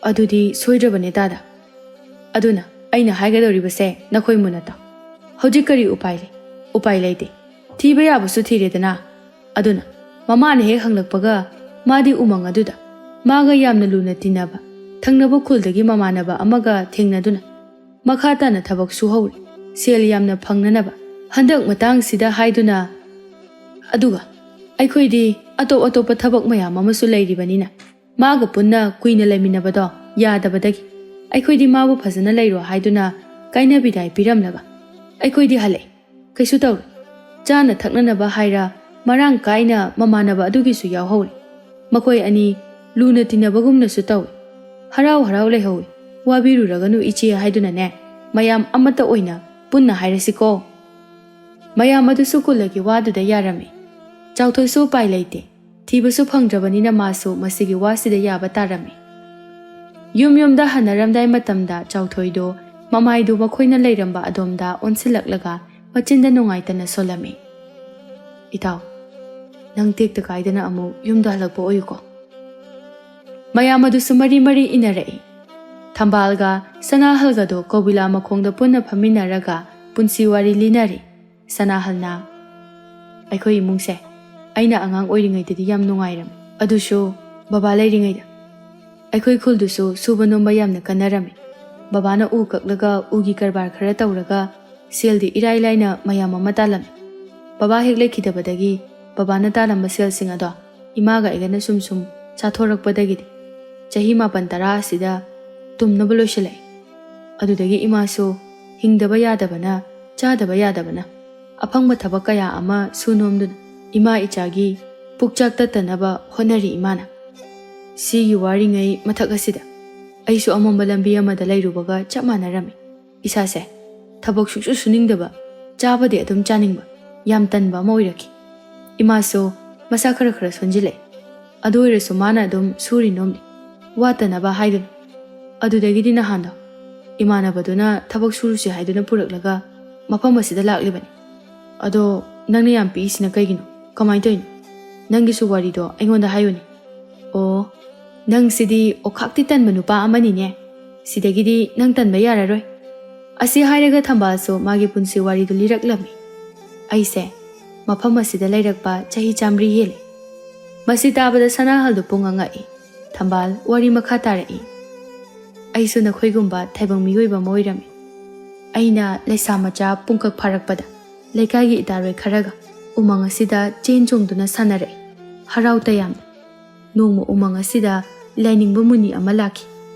"ꯑꯗꯨꯗꯤ ꯁꯣꯏꯗ꯭ꯔꯕꯅꯦ ꯇꯥꯗ꯫ ꯑꯗꯨꯅ ꯑꯩꯅ ꯍꯥꯏꯒꯗꯧꯔꯤꯕꯁꯦ ꯅꯈꯣꯏ ꯃꯨꯟꯅ ꯇꯥꯎ꯫ ꯍꯧꯖꯤꯛ ꯀꯔꯤ ꯎꯄꯥꯏ ꯂꯩ? ꯎꯄꯥꯏ ꯂꯩꯇꯦ꯫ ꯊꯤꯕ ꯌꯥꯕꯁꯨ ꯊꯤꯔꯦꯗꯅ꯫ ꯑꯗꯨꯅ ꯃꯃꯥꯅ ꯍꯦꯛ ꯍꯪꯂꯛꯄꯒ ꯃꯥꯗꯤ ꯎꯃꯪ ꯑꯗꯨꯗ ꯃꯥꯒ ꯌꯥꯝꯅ ꯂꯨꯅ ꯇꯤꯟꯅꯕ ꯊꯪꯅꯕ ꯈꯨꯜꯗꯒꯤ ꯃꯃꯥꯟꯅꯕ ꯑꯃꯒ ꯊꯦꯡꯅꯗꯨꯅ ꯃꯈꯥ ꯇꯥꯅ ꯊꯕꯛ ꯁꯨꯍꯧꯔꯤ꯫ ꯁꯦꯜ ꯌꯥꯝꯅ ꯐꯪꯅꯅꯕ ꯍꯟꯗꯛ ꯃꯇꯥꯡꯁꯤꯗ ꯍꯥꯏꯗꯨꯅ꯫ ꯑꯗꯨꯒ ꯑꯩꯈꯣꯏꯗꯤ ꯑꯇꯣꯞ ꯑꯇꯣꯞꯄ ꯊꯕꯛ ꯃꯌꯥꯝ ꯑꯃꯁꯨ ꯂꯩꯔꯤꯕꯅꯤꯅ ꯃꯥꯒ ꯄꯨꯟꯅ ꯀꯨꯏꯅ ꯂꯩꯃꯤꯟꯅꯕꯗꯣ ꯌꯥꯗꯕꯗꯒꯤ ꯑꯩꯈꯣꯏꯗꯤ ꯃꯥꯕꯨ ꯐꯖꯅ ꯂꯩꯔꯣ ꯍꯥꯏꯗꯨꯅ ꯀꯥꯏꯅ ꯕꯤꯗꯥꯏ ꯄꯤꯔꯝꯂꯒ ꯑꯩꯈꯣꯏꯗꯤ ꯍꯜꯂꯛꯑꯦ꯫ ꯀꯩꯁꯨ ꯇꯧꯔꯣꯏ꯫ ꯆꯥꯅ ꯊꯛꯅꯅꯕ ꯍꯥꯏꯔ ꯃꯔꯥꯡ ꯀꯥꯏꯅ ꯃꯃꯥꯟꯅꯕ ꯑꯗꯨꯒꯤꯁꯨ ꯌꯥꯎꯍꯧꯔꯦ꯫ ꯃꯈꯣꯏ ꯑꯅꯤ ꯂꯨꯅ ꯇꯤꯟꯅꯕꯒꯨꯝꯅꯁꯨ ꯇꯧꯏ꯫ ꯍꯔꯥꯎ ꯍꯔꯥꯎ ꯂꯩꯍꯧꯏ꯫ ꯋꯥꯕꯤꯔꯨꯔꯒꯅꯨ ꯏꯆꯦ ꯍꯥꯏꯗꯨꯅꯅꯦ, ꯃꯌꯥꯝ ꯑꯃꯠꯇ ꯑꯣꯏꯅ ꯄꯨꯟꯅ ꯍꯥꯏꯔꯁꯤꯀꯣ"꯫ ꯃꯌꯥꯝ ꯑꯗꯨꯁꯨ ꯀꯨꯂꯒꯤ ꯋꯥꯗꯨꯗ ꯌꯥꯔꯝꯃꯤ꯫ ꯆꯥꯎꯊꯣꯏꯁꯨ ꯎꯄꯥꯏ ꯂꯩꯇꯦ꯫ ꯊꯤꯕꯁꯨ ꯐꯪꯗ꯭ꯔꯕꯅꯤꯅ ꯃꯥꯁꯨ ꯃꯁꯤꯒꯤ ꯋꯥꯁꯤꯗ ꯌꯥꯕ ꯇꯥꯔꯝꯃꯤ꯫ ꯌꯨꯝ ꯌꯨꯝꯗ ꯍꯟꯅꯔꯝꯗꯥꯏ ꯃꯇꯝꯗ ꯆꯥꯎꯊꯣꯏꯗꯨ ꯃꯃꯥꯏꯗꯨ ꯃꯈꯣꯏꯅ ꯂꯩꯔꯝꯕ ꯑꯗꯣꯝꯗ ꯑꯣꯟꯁꯤꯜꯂꯛꯂꯒ ꯃꯆꯤꯟꯗ ꯅꯨꯡꯉꯥꯏꯇꯅ ꯁꯣꯜꯂꯝꯃꯤ꯫ "ꯏꯇꯥꯎ, ꯅꯪ ꯇꯦꯛꯇ ꯀꯥꯏꯗꯅ ꯑꯃꯨꯛ ꯌꯨꯝꯗ ꯍꯜꯂꯛꯄ ꯑꯣꯏꯌꯨꯀꯣ꯫" ꯃꯌꯥꯝ ꯑꯗꯨꯁꯨ ꯃꯔꯤ ꯃꯔꯤ ꯏꯟꯅꯔꯛꯏ꯫ ꯊꯝꯕꯥꯜꯒ ꯁꯅꯥꯍꯜꯒꯗꯣ ꯀꯧꯕꯤꯂꯥ ꯃꯈꯣꯡꯗ ꯄꯨꯟꯅ ꯐꯝꯃꯤꯟꯅꯔꯒ ꯄꯨꯟꯁꯤ ꯋꯥꯔꯤ ꯂꯤꯅꯔꯤ꯫ ꯁꯅꯥꯍꯜꯅ, "ꯑꯩꯈꯣꯏ ꯏꯃꯨꯡꯁꯦ ꯑꯩꯅ ꯑꯉꯥꯡ ꯑꯣꯏꯔꯤꯉꯩꯗꯗꯤ ꯌꯥꯝ ꯅꯨꯡꯉꯥꯏꯔꯝꯃꯤ, ꯑꯗꯨꯁꯨ ꯕꯕꯥ ꯂꯩꯔꯤꯉꯩꯗ꯫ ꯑꯩꯈꯣꯏ ꯈꯨꯜꯗꯨꯁꯨ ꯁꯨꯕ ꯅꯣꯝꯕ ꯌꯥꯝꯅ ꯀꯟꯅꯔꯝꯃꯤ꯫ ꯕꯕꯥꯅ ꯎ ꯀꯛꯂꯒ ꯎꯒꯤ ꯀꯔꯕꯥꯔ ꯈꯔ ꯇꯧꯔꯒ ꯁꯦꯜꯗꯤ ꯏꯔꯥꯏ ꯂꯥꯏꯅ ꯃꯌꯥꯝ ꯑꯃ ꯇꯥꯜꯂꯝꯃꯤ꯫ ꯕꯕꯥ ꯍꯦꯛ ꯂꯩꯈꯤꯗꯕꯗꯒꯤ ꯕꯕꯥꯅ ꯇꯥꯜꯂꯝꯕ ꯁꯦꯜꯁꯤꯡ ꯑꯗꯣ ꯏꯃꯥꯒ ꯑꯩꯒꯅ ꯁꯨꯝ ꯁꯨꯝ ꯆꯥꯊꯣꯔꯛꯄꯗꯒꯤꯗꯤ ꯆꯍꯤ ꯃꯥꯄꯟ ꯇꯔꯥ ꯑꯁꯤꯗ ꯇꯨꯝꯅꯕ ꯂꯣꯏꯁꯤꯜꯂꯛꯏ꯫ ꯑꯗꯨꯗꯒꯤ ꯏꯃꯥꯁꯨ ꯍꯤꯡꯗꯕ ꯌꯥꯗꯕꯅ, ꯆꯥꯗꯕ ꯌꯥꯗꯕꯅ ꯑꯐꯪꯕ ꯊꯕꯛ ꯀꯌꯥ ꯑꯃ ꯁꯨ ꯅꯣꯝꯗꯨꯅ ꯏꯃꯥ ꯏꯆꯥꯒꯤ ꯄꯨꯛꯆꯥꯛ ꯇꯠꯇꯅꯕ ꯍꯣꯠꯅꯔꯤ ꯏꯃꯥꯅ꯫ ꯁꯤꯒꯤ ꯋꯥꯔꯤꯉꯩ ꯃꯊꯛ ꯑꯁꯤꯗ ꯑꯩꯁꯨ ꯑꯃꯝꯕ ꯂꯝꯕꯤ ꯑꯃꯗ ꯂꯩꯔꯨꯕꯒ ꯆꯞ ꯃꯥꯟꯅꯔꯝꯃꯤ꯫ ꯏꯁꯥꯁꯦ ꯊꯕꯛ ꯁꯨꯛꯁꯨ ꯁꯨꯅꯤꯡꯗꯕ, ꯆꯥꯕꯗꯤ ꯑꯗꯨꯝ ꯆꯥꯅꯤꯡꯕ, ꯌꯥꯝ ꯇꯟꯕ ꯑꯃ ꯑꯣꯏꯔꯛꯈꯤ꯫ ꯏꯃꯥꯁꯨ ꯃꯁꯥ ꯈꯔ ꯈꯔ ꯁꯣꯟꯖꯤꯜꯂꯛꯑꯦ꯫ ꯑꯗꯨ ꯑꯣꯏꯔꯁꯨ ꯃꯥꯅ ꯑꯗꯨꯝ ꯁꯨꯔꯤ ꯅꯣꯝꯂꯤ, ꯋꯥꯠꯇꯅꯕ ꯍꯥꯏꯗꯨꯅ꯫ ꯑꯗꯨꯗꯒꯤꯗꯤ ꯅꯍꯥꯟꯗꯣ ꯏꯃꯥꯟꯅꯕꯗꯨꯅ ꯊꯕꯛ ꯁꯨꯔꯨꯁꯤ ꯍꯥꯏꯗꯨꯅ ꯄꯨꯔꯛꯂꯒ ꯃꯐꯝ ꯑꯁꯤꯗ ꯂꯥꯛꯂꯤꯕꯅꯤ꯫ ꯑꯗꯣ ꯅꯪꯅ ꯌꯥꯝ ꯄꯤꯛꯏꯁꯤꯅ ꯀꯩꯒꯤꯅꯣ? ꯀꯃꯥꯏꯅ ꯇꯧꯔꯤꯅꯣ? ꯅꯪꯒꯤꯁꯨ ꯋꯥꯔꯤꯗꯣ ꯑꯩꯉꯣꯟꯗ ꯍꯥꯏꯌꯨꯅꯦ꯫ ꯑꯣ, ꯅꯪꯁꯤꯗꯤ ꯑꯣꯈꯥꯛꯇꯤ ꯇꯟꯕ ꯅꯨꯄꯥ ꯑꯃꯅꯤꯅꯦ꯫ ꯁꯤꯗꯒꯤꯗꯤ ꯅꯪ ꯇꯟꯕ ꯌꯥꯔꯔꯣꯏ꯫ ꯑꯁꯤ ꯍꯥꯏꯔꯒ ꯊꯝꯕꯥꯜꯁꯨ ꯃꯥꯒꯤ ꯄꯨꯟꯁꯤ ꯋꯥꯔꯤꯗꯨ ꯂꯤꯔꯛꯂꯝꯃꯤ꯫ ꯑꯩꯁꯦ ꯃꯐꯝ ꯑꯁꯤꯗ ꯂꯩꯔꯛꯄ ꯆꯍꯤ ꯆꯥꯃꯔꯤ ꯍꯦꯜꯂꯦ꯫ ꯃꯁꯤ ꯇꯥꯕꯗ ꯁꯅꯥꯍꯜꯗꯨ ꯄꯨꯡꯉꯛ ꯉꯛꯏ꯫ ꯊꯝꯕꯥꯜ ꯋꯥꯔꯤ ꯃꯈꯥ ꯇꯥꯔꯛꯏ꯫ ꯑꯩꯁꯨ ꯅꯈꯣꯏꯒꯨꯝꯕ ꯊꯥꯏꯕꯪ ꯃꯤꯑꯣꯏꯕ ꯑꯃ ꯑꯣꯏꯔꯝꯃꯤ꯫ ꯑꯩꯅ ꯂꯩꯁꯥ ꯃꯆꯥ ꯄꯨꯡꯀꯛ ꯐꯥꯔꯛꯄꯗ ꯂꯩꯀꯥꯏꯒꯤ ꯏꯇꯥꯔꯣꯏ ꯈꯔꯒ ꯎꯃꯪ ꯑꯁꯤꯗ ꯆꯦꯟ ꯆꯣꯡꯗꯨꯅ ꯁꯥꯟꯅꯔꯛꯏ, ꯍꯔꯥꯎ ꯇꯌꯥꯝꯅ꯫ ꯅꯣꯡꯃ ꯎꯃꯪ ꯑꯁꯤꯗ ꯂꯥꯏꯅꯤꯡꯕ ꯃꯨꯅꯤ ꯑꯃ ꯂꯥꯛꯈꯤ꯫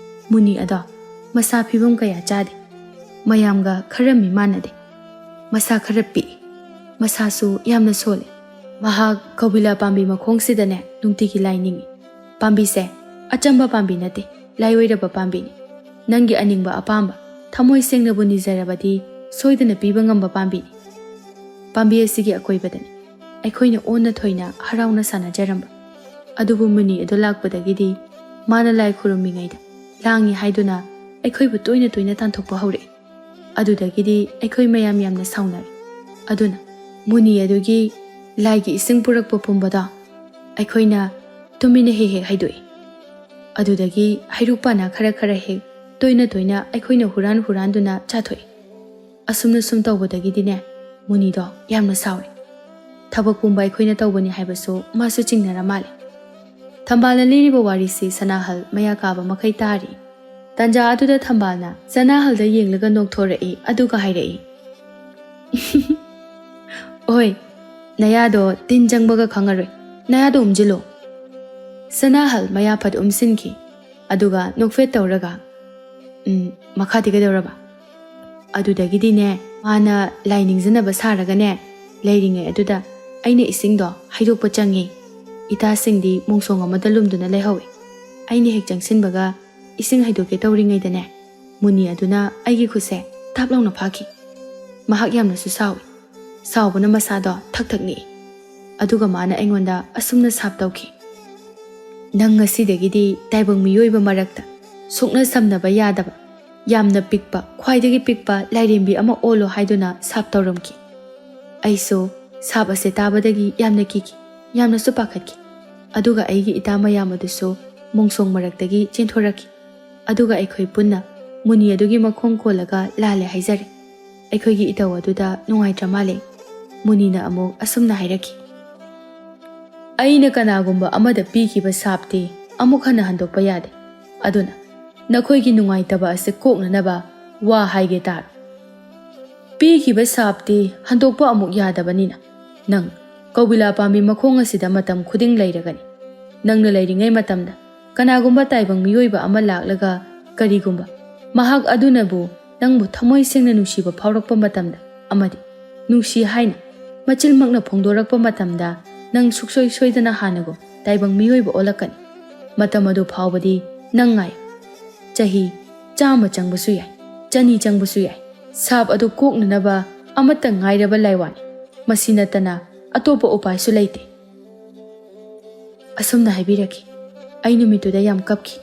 ꯃꯨꯅꯤ ꯑꯗꯣ ꯃꯁꯥ ꯐꯤꯕꯝ ꯀꯌꯥ ꯆꯥꯗꯦ, ꯃꯌꯥꯝꯒ ꯈꯔ ꯃꯤ ꯃꯥꯟꯅꯗꯦ꯫ ꯃꯁꯥ ꯈꯔ ꯄꯤꯛꯏ, ꯃꯁꯥꯁꯨ ꯌꯥꯝꯅ ꯁꯣꯜꯂꯤ꯫ ꯃꯍꯥꯛ ꯀꯧꯕꯤꯂꯥ ꯄꯥꯝꯕꯤ ꯃꯈꯣꯡꯁꯤꯗꯅꯦ ꯅꯨꯡꯇꯤꯒꯤ ꯂꯥꯏ ꯅꯤꯡꯏ꯫ ꯄꯥꯝꯕꯤꯁꯦ ꯑꯆꯝꯕ ꯄꯥꯝꯕꯤ ꯅꯠꯇꯦ, ꯂꯥꯏ ꯑꯣꯏꯔꯕ ꯄꯥꯝꯕꯤꯅꯤ꯫ ꯅꯪꯒꯤ ꯑꯅꯤꯡꯕ ꯑꯄꯥꯝꯕ ꯊꯃꯣꯏ ꯁꯦꯡꯅꯕꯨ ꯅꯤꯖꯔꯕꯗꯤ ꯁꯣꯏꯗꯅ ꯄꯤꯕ ꯉꯝꯕ ꯄꯥꯝꯕꯤꯅꯤ꯫ ꯄꯥꯝꯕꯤ ꯑꯁꯤꯒꯤ ꯑꯀꯣꯏꯕꯗꯅꯤ ꯑꯩꯈꯣꯏꯅ ꯑꯣꯟꯅ ꯊꯣꯏꯅ ꯍꯔꯥꯎꯅ ꯁꯥꯟꯅꯖꯔꯝꯕ꯫ ꯑꯗꯨꯕꯨ ꯃꯨꯅꯤ ꯑꯗꯨ ꯂꯥꯛꯄꯗꯒꯤꯗꯤ ꯃꯥꯅ ꯂꯥꯏ ꯈꯨꯔꯨꯝꯃꯤꯉꯩꯗ ꯂꯥꯡꯉꯤ ꯍꯥꯏꯗꯨꯅ ꯑꯩꯈꯣꯏꯕꯨ ꯇꯣꯏꯅ ꯇꯣꯏꯅ ꯇꯥꯟꯊꯣꯛꯄ ꯍꯧꯔꯛꯏ꯫ ꯑꯗꯨꯗꯒꯤꯗꯤ ꯑꯩꯈꯣꯏ ꯃꯌꯥꯝ ꯌꯥꯝꯅ ꯁꯥꯎꯅꯔꯦ꯫ ꯑꯗꯨꯅ ꯃꯨꯅꯤ ꯑꯗꯨꯒꯤ ꯂꯥꯏꯒꯤ ꯏꯁꯤꯡ ꯄꯨꯔꯛꯄ ꯄꯨꯝꯕꯗꯣ ꯑꯩꯈꯣꯏꯅ ꯇꯨꯃꯤꯟꯅ ꯍꯦꯛ ꯍꯦꯛ ꯍꯩꯗꯣꯛꯏ꯫ ꯑꯗꯨꯗꯒꯤ ꯍꯩꯔꯨꯛ ꯄꯥꯅ ꯈꯔ ꯈꯔ ꯍꯦꯛ ꯇꯣꯏꯅ ꯇꯣꯏꯅ ꯑꯩꯈꯣꯏꯅ ꯍꯨꯔꯥꯟ ꯍꯨꯔꯥꯟꯗꯨꯅ ꯆꯥꯊꯣꯛꯏ꯫ ꯑꯁꯨꯝꯅ ꯁꯨꯝ ꯇꯧꯕꯗꯒꯤꯗꯤꯅꯦ, ꯃꯨꯅꯤꯗꯣ ꯌꯥꯝꯅ ꯁꯥꯎꯔꯦ꯫ ꯊꯕꯛ ꯄꯨꯝꯕ ꯑꯩꯈꯣꯏꯅ ꯇꯧꯕꯅꯤ ꯍꯥꯏꯕꯁꯨ ꯃꯥꯁꯨ ꯆꯤꯡꯅꯔ ꯃꯥꯜꯂꯦ꯫ ꯊꯝꯕꯥꯜꯅ ꯂꯤꯔꯤꯕ ꯋꯥꯔꯤꯁꯤ ꯁꯅꯥꯍꯜ ꯃꯌꯥ ꯀꯥꯕ ꯃꯈꯩ ꯇꯥꯔꯤ꯫ ꯇꯥꯟꯖꯥ ꯑꯗꯨꯗ ꯊꯝꯕꯥꯜꯅ ꯁꯅꯥꯍꯜꯗ ꯌꯦꯡꯂꯒ ꯅꯣꯛꯊꯣꯔꯛꯏ, ꯑꯗꯨꯒ ꯍꯥꯏꯔꯛꯏ, "ꯑꯣꯏ, ꯅꯌꯥꯗꯣ ꯇꯤꯟ ꯆꯪꯕꯒ ꯈꯪꯉꯔꯣꯏ꯫ ꯅꯌꯥꯗꯣ ꯎꯝꯁꯤꯜꯂꯣ꯫" ꯁꯅꯥꯍꯜ ꯃꯌꯥ ꯐꯠ ꯎꯝꯁꯤꯟꯈꯤ, ꯑꯗꯨꯒ ꯅꯣꯛꯐꯦꯠ ꯇꯧꯔꯒ, "ꯎꯝ, ꯃꯈꯥꯗꯤ ꯀꯩꯗꯧꯔꯕ?" ꯑꯗꯨꯗꯒꯤꯗꯤꯅꯦ, ꯃꯥꯅ ꯂꯥꯏ ꯅꯤꯡꯖꯅꯕ ꯁꯥꯔꯒꯅꯦ ꯂꯩꯔꯤꯉꯩ ꯑꯗꯨꯗ ꯑꯩꯅ ꯏꯁꯤꯡꯗꯣ ꯍꯩꯗꯣꯛꯄ ꯆꯪꯉꯤ꯫ ꯏꯇꯥꯁꯤꯡꯗꯤ ꯃꯣꯡꯁꯣꯡ ꯑꯃꯗ ꯂꯨꯝꯗꯨꯅ ꯂꯩꯍꯧꯏ꯫ ꯑꯩꯅ ꯍꯦꯛ ꯆꯪꯁꯤꯟꯕꯒ ꯏꯁꯤꯡ ꯍꯩꯗꯣꯛꯀꯦ ꯇꯧꯔꯤꯉꯩꯗꯅꯦ, ꯃꯨꯅꯤ ꯑꯗꯨꯅ ꯑꯩꯒꯤ ꯈꯨꯠꯁꯦ ꯊꯥꯞ ꯂꯥꯎꯅ ꯐꯥꯈꯤ꯫ ꯃꯍꯥꯛ ꯌꯥꯝꯅꯁꯨ ꯁꯥꯎꯏ꯫ ꯁꯥꯎꯕꯅ ꯃꯁꯥꯗꯣ ꯊꯛ ꯊꯛ ꯅꯤꯛꯏ꯫ ꯑꯗꯨꯒ ꯃꯥꯅ ꯑꯩꯉꯣꯟꯗ ꯑꯁꯨꯝꯅ ꯁꯥꯞ ꯇꯧꯈꯤ, "ꯅꯪ ꯉꯁꯤꯗꯒꯤꯗꯤ ꯇꯥꯏꯕꯪ ꯃꯤꯑꯣꯏꯕ ꯃꯔꯛꯇ ꯁꯨꯛꯅ ꯁꯝꯅꯕ ꯌꯥꯗꯕ, ꯌꯥꯝꯅ ꯄꯤꯛꯄ, ꯈ꯭ꯋꯥꯏꯗꯒꯤ ꯄꯤꯛꯄ ꯂꯥꯏꯔꯦꯝꯕꯤ ꯑꯃ ꯑꯣꯜꯂꯣ" ꯍꯥꯏꯗꯨꯅ ꯁꯥꯞ ꯇꯧꯔꯝꯈꯤ꯫ ꯑꯩꯁꯨ ꯁꯥꯞ ꯑꯁꯦ ꯇꯥꯕꯗꯒꯤ ꯌꯥꯝꯅ ꯀꯤꯈꯤ, ꯌꯥꯝꯅꯁꯨ ꯄꯥꯈꯠꯈꯤ꯫ ꯑꯗꯨꯒ ꯑꯩꯒꯤ ꯏꯇꯥ ꯃꯌꯥꯝ ꯑꯗꯨꯁꯨ ꯃꯣꯡꯁꯣꯡ ꯃꯔꯛꯇꯒꯤ ꯆꯦꯟꯊꯣꯔꯛꯈꯤ꯫ ꯑꯗꯨꯒ ꯑꯩꯈꯣꯏ ꯄꯨꯟꯅ ꯃꯨꯅꯤ ꯑꯗꯨꯒꯤ ꯃꯈꯣꯡ ꯀꯣꯜꯂꯒ ꯂꯥꯜꯂꯦ ꯍꯥꯏꯖꯔꯦ꯫ ꯑꯩꯈꯣꯏꯒꯤ ꯏꯇꯧ ꯑꯗꯨꯗ ꯅꯨꯡꯉꯥꯏꯇ꯭ꯔ ꯃꯥꯜꯂꯦ꯫ ꯃꯨꯅꯤꯅ ꯑꯃꯨꯛ ꯑꯁꯨꯝꯅ ꯍꯥꯏꯔꯛꯈꯤ, "ꯑꯩꯅ ꯀꯅꯥꯒꯨꯝꯕ ꯑꯃꯗ ꯄꯤꯈꯤꯕ ꯁꯥꯞꯇꯤ ꯑꯃꯨꯛ ꯍꯟꯅ ꯍꯟꯗꯣꯛꯄ ꯌꯥꯗꯦ꯫ ꯑꯗꯨꯅ ꯅꯈꯣꯏꯒꯤ ꯅꯨꯡꯉꯥꯏꯇꯕ ꯑꯁꯤ ꯀꯣꯛꯅꯅꯕ ꯋꯥ ꯍꯥꯏꯒꯦ ꯇꯥꯔꯣ꯫ ꯄꯤꯈꯤꯕ ꯁꯥꯞꯇꯤ ꯍꯟꯗꯣꯛꯄ ꯑꯃꯨꯛ ꯌꯥꯗꯕꯅꯤꯅ, ꯅꯪ ꯀꯧꯕꯤꯂꯥ ꯄꯥꯝꯕꯤ ꯃꯈꯣꯡ ꯑꯁꯤꯗ ꯃꯇꯝ ꯈꯨꯗꯤꯡ ꯂꯩꯔꯒꯅꯤ꯫ ꯅꯪꯅ ꯂꯩꯔꯤꯉꯩ ꯃꯇꯝꯗ ꯀꯅꯥꯒꯨꯝꯕ ꯇꯥꯏꯕꯪ ꯃꯤꯑꯣꯏꯕ ꯑꯃ ꯂꯥꯛꯂꯒ ꯀꯔꯤꯒꯨꯝꯕ ꯃꯍꯥꯛ ꯑꯗꯨꯅꯕꯨ ꯅꯪꯕꯨ ꯊꯃꯣꯏ ꯁꯦꯡꯅ ꯅꯨꯡꯁꯤꯕ ꯐꯥꯎꯔꯛꯄ ꯃꯇꯝꯗ ꯑꯃꯗꯤ ꯅꯨꯡꯁꯤ ꯍꯥꯏꯅ ꯃꯆꯤꯟꯃꯛꯅ ꯐꯣꯡꯗꯣꯔꯛꯄ ꯃꯇꯝꯗ ꯅꯪ ꯁꯨꯛꯁꯣꯏ ꯁꯣꯏꯗꯅ ꯍꯥꯟꯅꯒꯨꯝ ꯇꯥꯏꯕꯪ ꯃꯤꯑꯣꯏꯕ ꯑꯣꯜꯂꯛꯀꯅꯤ꯫ ꯃꯇꯝ ꯑꯗꯨ ꯐꯥꯎꯕꯗꯤ ꯅꯪ ꯉꯥꯏꯌꯨ꯫ ꯆꯍꯤ ꯆꯥꯝꯃ ꯆꯪꯕꯁꯨ ꯌꯥꯏ, ꯆꯅꯤ ꯆꯪꯕꯁꯨ ꯌꯥꯏ꯫ ꯁꯥꯞ ꯑꯗꯨ ꯀꯣꯛꯅꯅꯕ ꯑꯃꯠꯇ ꯉꯥꯏꯔꯕ ꯂꯥꯏꯋꯥꯅꯤ꯫ ꯃꯁꯤ ꯅꯠꯇꯅ ꯑꯇꯣꯞꯄ ꯎꯄꯥꯏꯁꯨ ꯂꯩꯇꯦ꯫" ꯑꯁꯨꯝꯅ ꯍꯥꯏꯕꯤꯔꯛꯈꯤ꯫ ꯑꯩ ꯅꯨꯃꯤꯠꯇꯨꯗ ꯌꯥꯝ ꯀꯞꯈꯤ꯫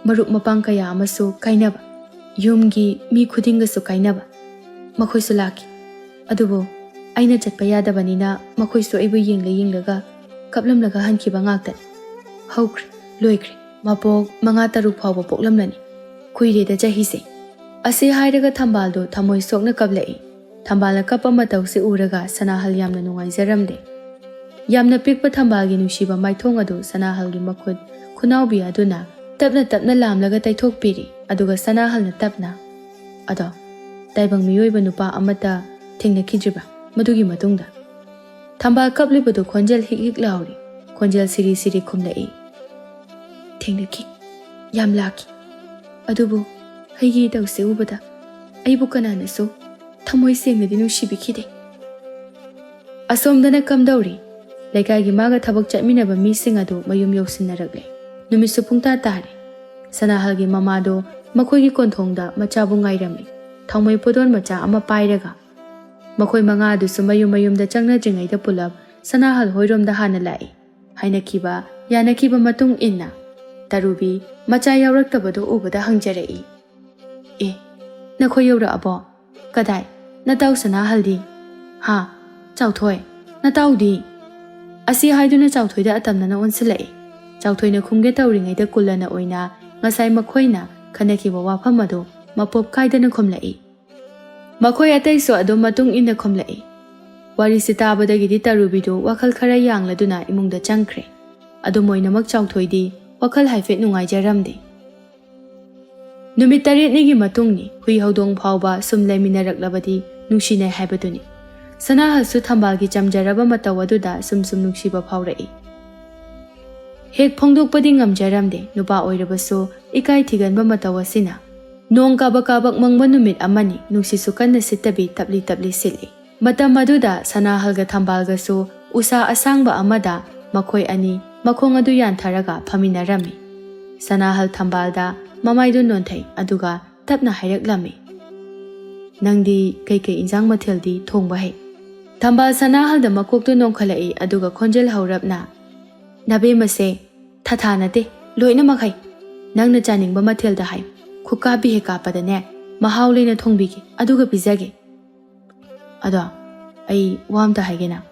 ꯃꯔꯨꯞ ꯃꯄꯥꯡ ꯀꯌꯥ ꯑꯃꯁꯨ ꯀꯥꯏꯅꯕ, ꯌꯨꯝꯒꯤ ꯃꯤ ꯈꯨꯗꯤꯡꯒꯁꯨ ꯀꯥꯏꯅꯕ, ꯃꯈꯣꯏꯁꯨ ꯂꯥꯛꯈꯤ꯫ ꯑꯗꯨꯕꯨ ꯑꯩꯅ ꯆꯠꯄ ꯌꯥꯗꯕꯅꯤꯅ ꯃꯈꯣꯏꯁꯨ ꯑꯩꯕꯨ ꯌꯦꯡꯂ ꯌꯦꯡꯂꯒ ꯀꯞꯂꯝꯂꯒ ꯍꯟꯈꯤꯕ ꯉꯥꯛꯇꯅꯤ꯫ ꯍꯧꯈ꯭ꯔꯦ, ꯂꯣꯏꯈ꯭ꯔꯦ, ꯃꯄꯣꯛ ꯃꯉꯥ ꯇꯔꯨꯛ ꯐꯥꯎꯕ ꯄꯣꯛꯂꯝꯂꯅꯤ꯫ ꯀꯨꯏꯔꯦꯗ ꯆꯍꯤꯁꯦ꯫ ꯑꯁꯤ ꯍꯥꯏꯔꯒ ꯊꯝꯕꯥꯜꯗꯣ ꯊꯃꯣꯏ ꯁꯣꯛꯅ ꯀꯞꯂꯛꯏ꯫ ꯊꯝꯕꯥꯜꯅ ꯀꯞꯄ ꯃꯇꯧꯁꯤ ꯎꯔꯒ ꯁꯅꯥꯍꯜ ꯌꯥꯝꯅ ꯅꯨꯡꯉꯥꯏꯖꯔꯝꯗꯦ꯫ ꯌꯥꯝꯅ ꯄꯤꯛꯄ ꯊꯝꯕꯥꯜꯒꯤ ꯅꯨꯡꯁꯤꯕ ꯃꯥꯏꯊꯣꯡ ꯑꯗꯨ ꯁꯅꯥꯍꯜꯒꯤ ꯃꯈꯨꯠ ꯈꯨꯅꯥꯎꯕꯤ ꯑꯗꯨꯅ ꯇꯞꯅ ꯇꯞꯅ ꯂꯥꯝꯂꯒ ꯇꯩꯊꯣꯛꯄꯤꯔꯤ꯫ ꯑꯗꯨꯒ ꯁꯅꯥꯍꯜꯅ ꯇꯞꯅ, "ꯑꯗꯣ, ꯇꯥꯏꯕꯪ ꯃꯤꯑꯣꯏꯕ ꯅꯨꯄꯥ ꯑꯃꯠꯇ ꯊꯦꯡꯅꯈꯤꯗ꯭ꯔꯤꯕ ꯃꯗꯨꯒꯤ ꯃꯇꯨꯡꯗ?" ꯊꯝꯕꯥꯜ ꯀꯞꯂꯤꯕꯗꯨ ꯈꯣꯟꯖꯦꯜ ꯍꯤꯛ ꯍꯤꯛ ꯂꯥꯎꯔꯤ꯫ ꯈꯣꯟꯖꯦꯜ ꯁꯤꯔꯤ ꯁꯤꯔꯤ ꯈꯨꯝꯂꯛꯏ, "ꯊꯦꯡꯅꯈꯤ, ꯌꯥꯝ ꯂꯥꯛꯈꯤ꯫ ꯑꯗꯨꯕꯨ ꯑꯩꯒꯤ ꯏꯇꯧꯁꯦ ꯎꯕꯗ ꯑꯩꯕꯨ ꯀꯅꯥꯅꯁꯨ ꯊꯃꯣꯏ ꯁꯦꯡꯅꯗꯤ ꯅꯨꯡꯁꯤꯕꯤꯈꯤꯗꯦ꯫" ꯑꯁꯣꯝꯗꯅ ꯀꯝꯗꯧꯔꯤ? ꯂꯩꯀꯥꯏꯒꯤ ꯃꯥꯒ ꯊꯕꯛ ꯆꯠꯃꯤꯟꯅꯕ ꯃꯤꯁꯤꯡ ꯑꯗꯨ ꯃꯌꯨꯝ ꯌꯧꯁꯤꯟꯅꯔꯛꯂꯦ꯫ ꯅꯨꯃꯤꯠꯁꯨ ꯄꯨꯡꯇꯥ ꯇꯥꯔꯦ꯫ ꯁꯅꯥꯍꯜꯒꯤ ꯃꯃꯥꯗꯣ ꯃꯈꯣꯏꯒꯤ ꯀꯣꯟꯊꯣꯡꯗ ꯃꯆꯥꯕꯨ ꯉꯥꯏꯔꯝꯃꯤ, ꯊꯥꯎꯃꯩ ꯄꯣꯗꯣꯟ ꯃꯆꯥ ꯑꯃ ꯄꯥꯏꯔꯒ꯫ ꯃꯈꯣꯏ ꯃꯉꯥ ꯑꯗꯨꯁꯨ ꯃꯌꯨꯝ ꯃꯌꯨꯝꯗ ꯆꯪꯅꯗ꯭ꯔꯤꯉꯩꯗ ꯄꯨꯂꯞ ꯁꯅꯥꯍꯜ ꯍꯣꯏꯔꯣꯝꯗ ꯍꯥꯟꯅ ꯂꯥꯛꯏ꯫ ꯍꯥꯏꯅꯈꯤꯕ ꯌꯥꯅꯈꯤꯕ ꯃꯇꯨꯡ ꯏꯟꯅ ꯇꯔꯨꯕꯤ ꯃꯆꯥ ꯌꯥꯎꯔꯛꯇꯕꯗꯨ ꯎꯕꯗ ꯍꯪꯖꯔꯛꯏ, "ꯑꯦ, ꯅꯈꯣꯏ ꯌꯧꯔꯛꯑꯕꯣ? ꯀꯗꯥꯏ, ꯅꯇꯥꯎ ꯁꯅꯥꯍꯜꯗꯤ? ꯍꯥ, ꯆꯥꯎꯊꯣꯏ, ꯅꯇꯥꯎꯗꯤ?" ꯑꯁꯤ ꯍꯥꯏꯗꯨꯅ ꯆꯥꯎꯊꯣꯏꯗ ꯑꯇꯝꯅꯅ ꯑꯣꯟꯁꯤꯜꯂꯛꯏ꯫ ꯆꯥꯎꯊꯣꯏꯅ ꯈꯨꯝꯒꯦ ꯇꯧꯔꯤꯉꯩꯗ ꯀꯨꯜꯂꯅ ꯑꯣꯏꯅ ꯉꯁꯥꯏ ꯃꯈꯣꯏꯅ ꯈꯟꯅꯈꯤꯕ ꯋꯥꯐꯝ ꯑꯗꯨ ꯃꯄꯣꯞ ꯀꯥꯏꯗꯅ ꯈꯨꯝꯂꯛꯏ꯫ ꯃꯈꯣꯏ ꯑꯇꯩꯁꯨ ꯑꯗꯨꯝ ꯃꯇꯨꯡ ꯏꯟꯅ ꯈꯨꯝꯂꯛꯏ꯫ ꯋꯥꯔꯤꯁꯤ ꯇꯥꯕꯗꯒꯤꯗꯤ ꯇꯔꯨꯕꯤꯗꯨ ꯋꯥꯈꯜ ꯈꯔ ꯌꯥꯡꯂꯗꯨꯅ ꯏꯃꯨꯡꯗ ꯆꯪꯈ꯭ꯔꯦ꯫ ꯑꯗꯨꯝ ꯑꯣꯏꯅꯃꯛ ꯆꯥꯎꯊꯣꯏꯗꯤ ꯋꯥꯈꯜ ꯍꯥꯏꯐꯦꯠ ꯅꯨꯡꯉꯥꯏꯖꯔꯝꯗꯦ꯫ ꯅꯨꯃꯤꯠ ꯇꯔꯦꯠꯅꯤꯒꯤ ꯃꯇꯨꯡꯅꯤ꯫ ꯍꯨꯏ ꯍꯧꯗꯣꯡ ꯐꯥꯎꯕ ꯁꯨꯝ ꯂꯩꯃꯤꯟꯅꯔꯛꯂꯕꯗꯤ ꯅꯨꯡꯁꯤꯅꯩ ꯍꯥꯏꯕꯗꯨꯅꯤ꯫ ꯁꯅꯥꯍꯜꯁꯨ ꯊꯝꯕꯥꯜꯒꯤ ꯆꯝꯖꯔꯕ ꯃꯇꯧ ꯑꯗꯨꯗ ꯁꯨꯝ ꯁꯨꯝ ꯅꯨꯡꯁꯤꯕ ꯐꯥꯎꯔꯛꯏ꯫ ꯍꯦꯛ ꯐꯣꯡꯗꯣꯛꯄꯗꯤ ꯉꯝꯖꯔꯝꯗꯦ, ꯅꯨꯄꯥ ꯑꯣꯏꯔꯕꯁꯨ ꯏꯀꯥꯏ ꯊꯤꯒꯟꯕ ꯃꯇꯧ ꯑꯁꯤꯅ꯫ ꯅꯣꯡ ꯀꯥꯕꯛ ꯀꯥꯕꯛ ꯃꯪꯕ ꯅꯨꯃꯤꯠ ꯑꯃꯅꯤ꯫ ꯅꯨꯡꯁꯤꯠꯁꯨ ꯀꯟꯅ ꯁꯤꯠꯇꯕꯤ ꯇꯞꯂꯤ ꯇꯞꯂꯤ ꯁꯤꯠꯂꯤ꯫ ꯃꯇꯝ ꯑꯗꯨꯗ ꯁꯅꯥꯍꯜꯒ ꯊꯝꯕꯥꯜꯒꯁꯨ ꯎꯁꯥ ꯑꯁꯥꯡꯕ ꯑꯃꯗ ꯃꯈꯣꯏ ꯑꯅꯤ ꯃꯈꯣꯡ ꯑꯗꯨ ꯌꯥꯟꯊꯔꯒ ꯐꯝꯃꯤꯟꯅꯔꯝꯃꯤ꯫ ꯁꯅꯥꯍꯜ ꯊꯝꯕꯥꯜꯗ ꯃꯃꯥꯏꯗꯨ ꯅꯣꯟꯊꯩ, ꯑꯗꯨꯒ ꯇꯞꯅ ꯍꯥꯏꯔꯛꯂꯝꯃꯤ, "ꯅꯪꯗꯤ ꯀꯩꯀꯩ ꯏꯟꯖꯥꯡ ꯃꯊꯦꯜꯗꯤ ꯊꯣꯡꯕ ꯍꯩ?" ꯊꯝꯕꯥꯜ ꯁꯅꯥꯍꯜꯗ ꯃꯀꯣꯛꯇꯨ ꯅꯣꯡꯈꯠꯂꯛꯏ, ꯑꯗꯨꯒ ꯈꯣꯟꯖꯦꯜ ꯍꯧꯔꯞꯅ, "ꯅꯕꯦꯝꯃꯁꯦ, ꯊꯥꯊꯥ ꯅꯠꯇꯦ, ꯂꯣꯏꯅꯃꯛ ꯍꯩ꯫ ꯅꯪꯅ ꯆꯥꯅꯤꯡꯕ ꯃꯊꯦꯜꯗ ꯍꯥꯏꯌꯨ, ꯈꯨꯀꯥꯞꯄꯤ ꯍꯦꯛ ꯀꯥꯞꯄꯗꯅꯦ, ꯃꯍꯥꯎ ꯂꯩꯅ ꯊꯣꯡꯕꯤꯒꯦ, ꯑꯗꯨꯒ ꯄꯤꯖꯒꯦ꯫ ꯑꯗꯣ, ꯑꯩ ꯋꯥ ꯑꯝꯇ ꯍꯥꯏꯒꯦꯅ꯫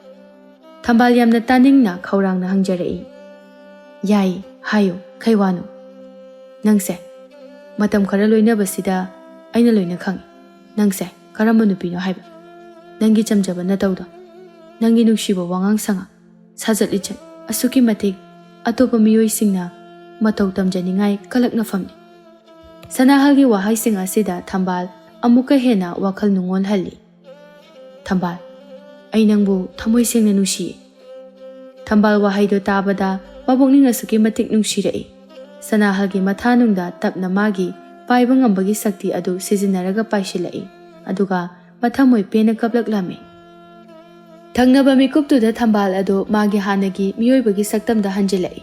ꯊꯝꯕꯥꯜ ꯌꯥꯝꯅ ꯇꯥꯅꯤꯡꯅ ꯈꯧꯔꯥꯡꯅ ꯍꯪꯖꯔꯛꯏ꯫ ꯌꯥꯏ, ꯍꯥꯏꯌꯨ, ꯀꯩ ꯋꯥꯅꯣ? ꯅꯪꯁꯦ ꯃꯇꯝ ꯈꯔ ꯂꯣꯏꯅꯕꯁꯤꯗ ꯑꯩꯅ ꯂꯣꯏꯅ ꯈꯪꯉꯤ꯫ ꯅꯪꯁꯦ ꯀꯔꯝꯕ ꯅꯨꯄꯤꯅꯣ ꯍꯥꯏꯕ? ꯅꯪꯒꯤ ꯆꯝꯖꯕ ꯅꯇꯧꯗꯣ, ꯅꯪꯒꯤ ꯅꯨꯡꯁꯤꯕ ꯋꯥꯉꯥꯡ ꯁꯉꯥꯡ, ꯁꯥꯖꯠ ꯂꯤꯆꯠ ꯑꯁꯨꯛꯀꯤ ꯃꯇꯤꯛ ꯑꯇꯣꯞꯄ ꯃꯤꯑꯣꯏꯁꯤꯡꯅ ꯃꯇꯧ ꯇꯝꯖꯅꯤꯡꯉꯥꯏ ꯀꯂꯛꯅꯐꯝꯅꯤ꯫ ꯁꯅꯥꯍꯜꯒꯤ ꯋꯥꯍꯩꯁꯤꯡ ꯑꯁꯤꯗ ꯊꯝꯕꯥꯜ ꯑꯃꯨꯛꯀ ꯍꯦꯟꯅ ꯋꯥꯈꯜ ꯅꯨꯡꯉꯣꯜꯍꯜꯂꯤ꯫ ꯊꯝꯕꯥꯜ, ꯑꯩ ꯅꯪꯕꯨ ꯊꯃꯣꯏ ꯁꯦꯡꯅ ꯅꯨꯡꯁꯤꯌꯦ꯫ ꯊꯝꯕꯥꯜ ꯋꯥꯍꯩꯗꯨ ꯇꯥꯕꯗ ꯃꯄꯨꯛꯅꯤꯡ ꯑꯁꯨꯛꯀꯤ ꯃꯇꯤꯛ ꯅꯨꯡꯁꯤꯔꯛꯏ꯫ ꯁꯅꯥꯍꯜꯒꯤ ꯃꯊꯥꯅꯨꯡꯗ ꯇꯞꯅ ꯃꯥꯒꯤ ꯄꯥꯏꯕ ꯉꯝꯕꯒꯤ ꯁꯛꯇꯤ ꯑꯗꯨ ꯁꯤꯖꯤꯟꯅꯔꯒ ꯄꯥꯏꯁꯤꯜꯂꯛꯏ, ꯑꯗꯨꯒ ꯃꯊꯃꯣꯏ ꯄꯦꯟꯅ ꯀꯞꯂꯛꯂꯝꯃꯤ꯫ ꯊꯪꯅꯕ ꯃꯤꯀꯨꯞꯇꯨꯗ ꯊꯝꯕꯥꯜ ꯑꯗꯨ ꯃꯥꯒꯤ ꯍꯥꯟꯅꯒꯤ ꯃꯤꯑꯣꯏꯕꯒꯤ ꯁꯛꯇꯝꯗ ꯍꯟꯖꯤꯜꯂꯛꯏ꯫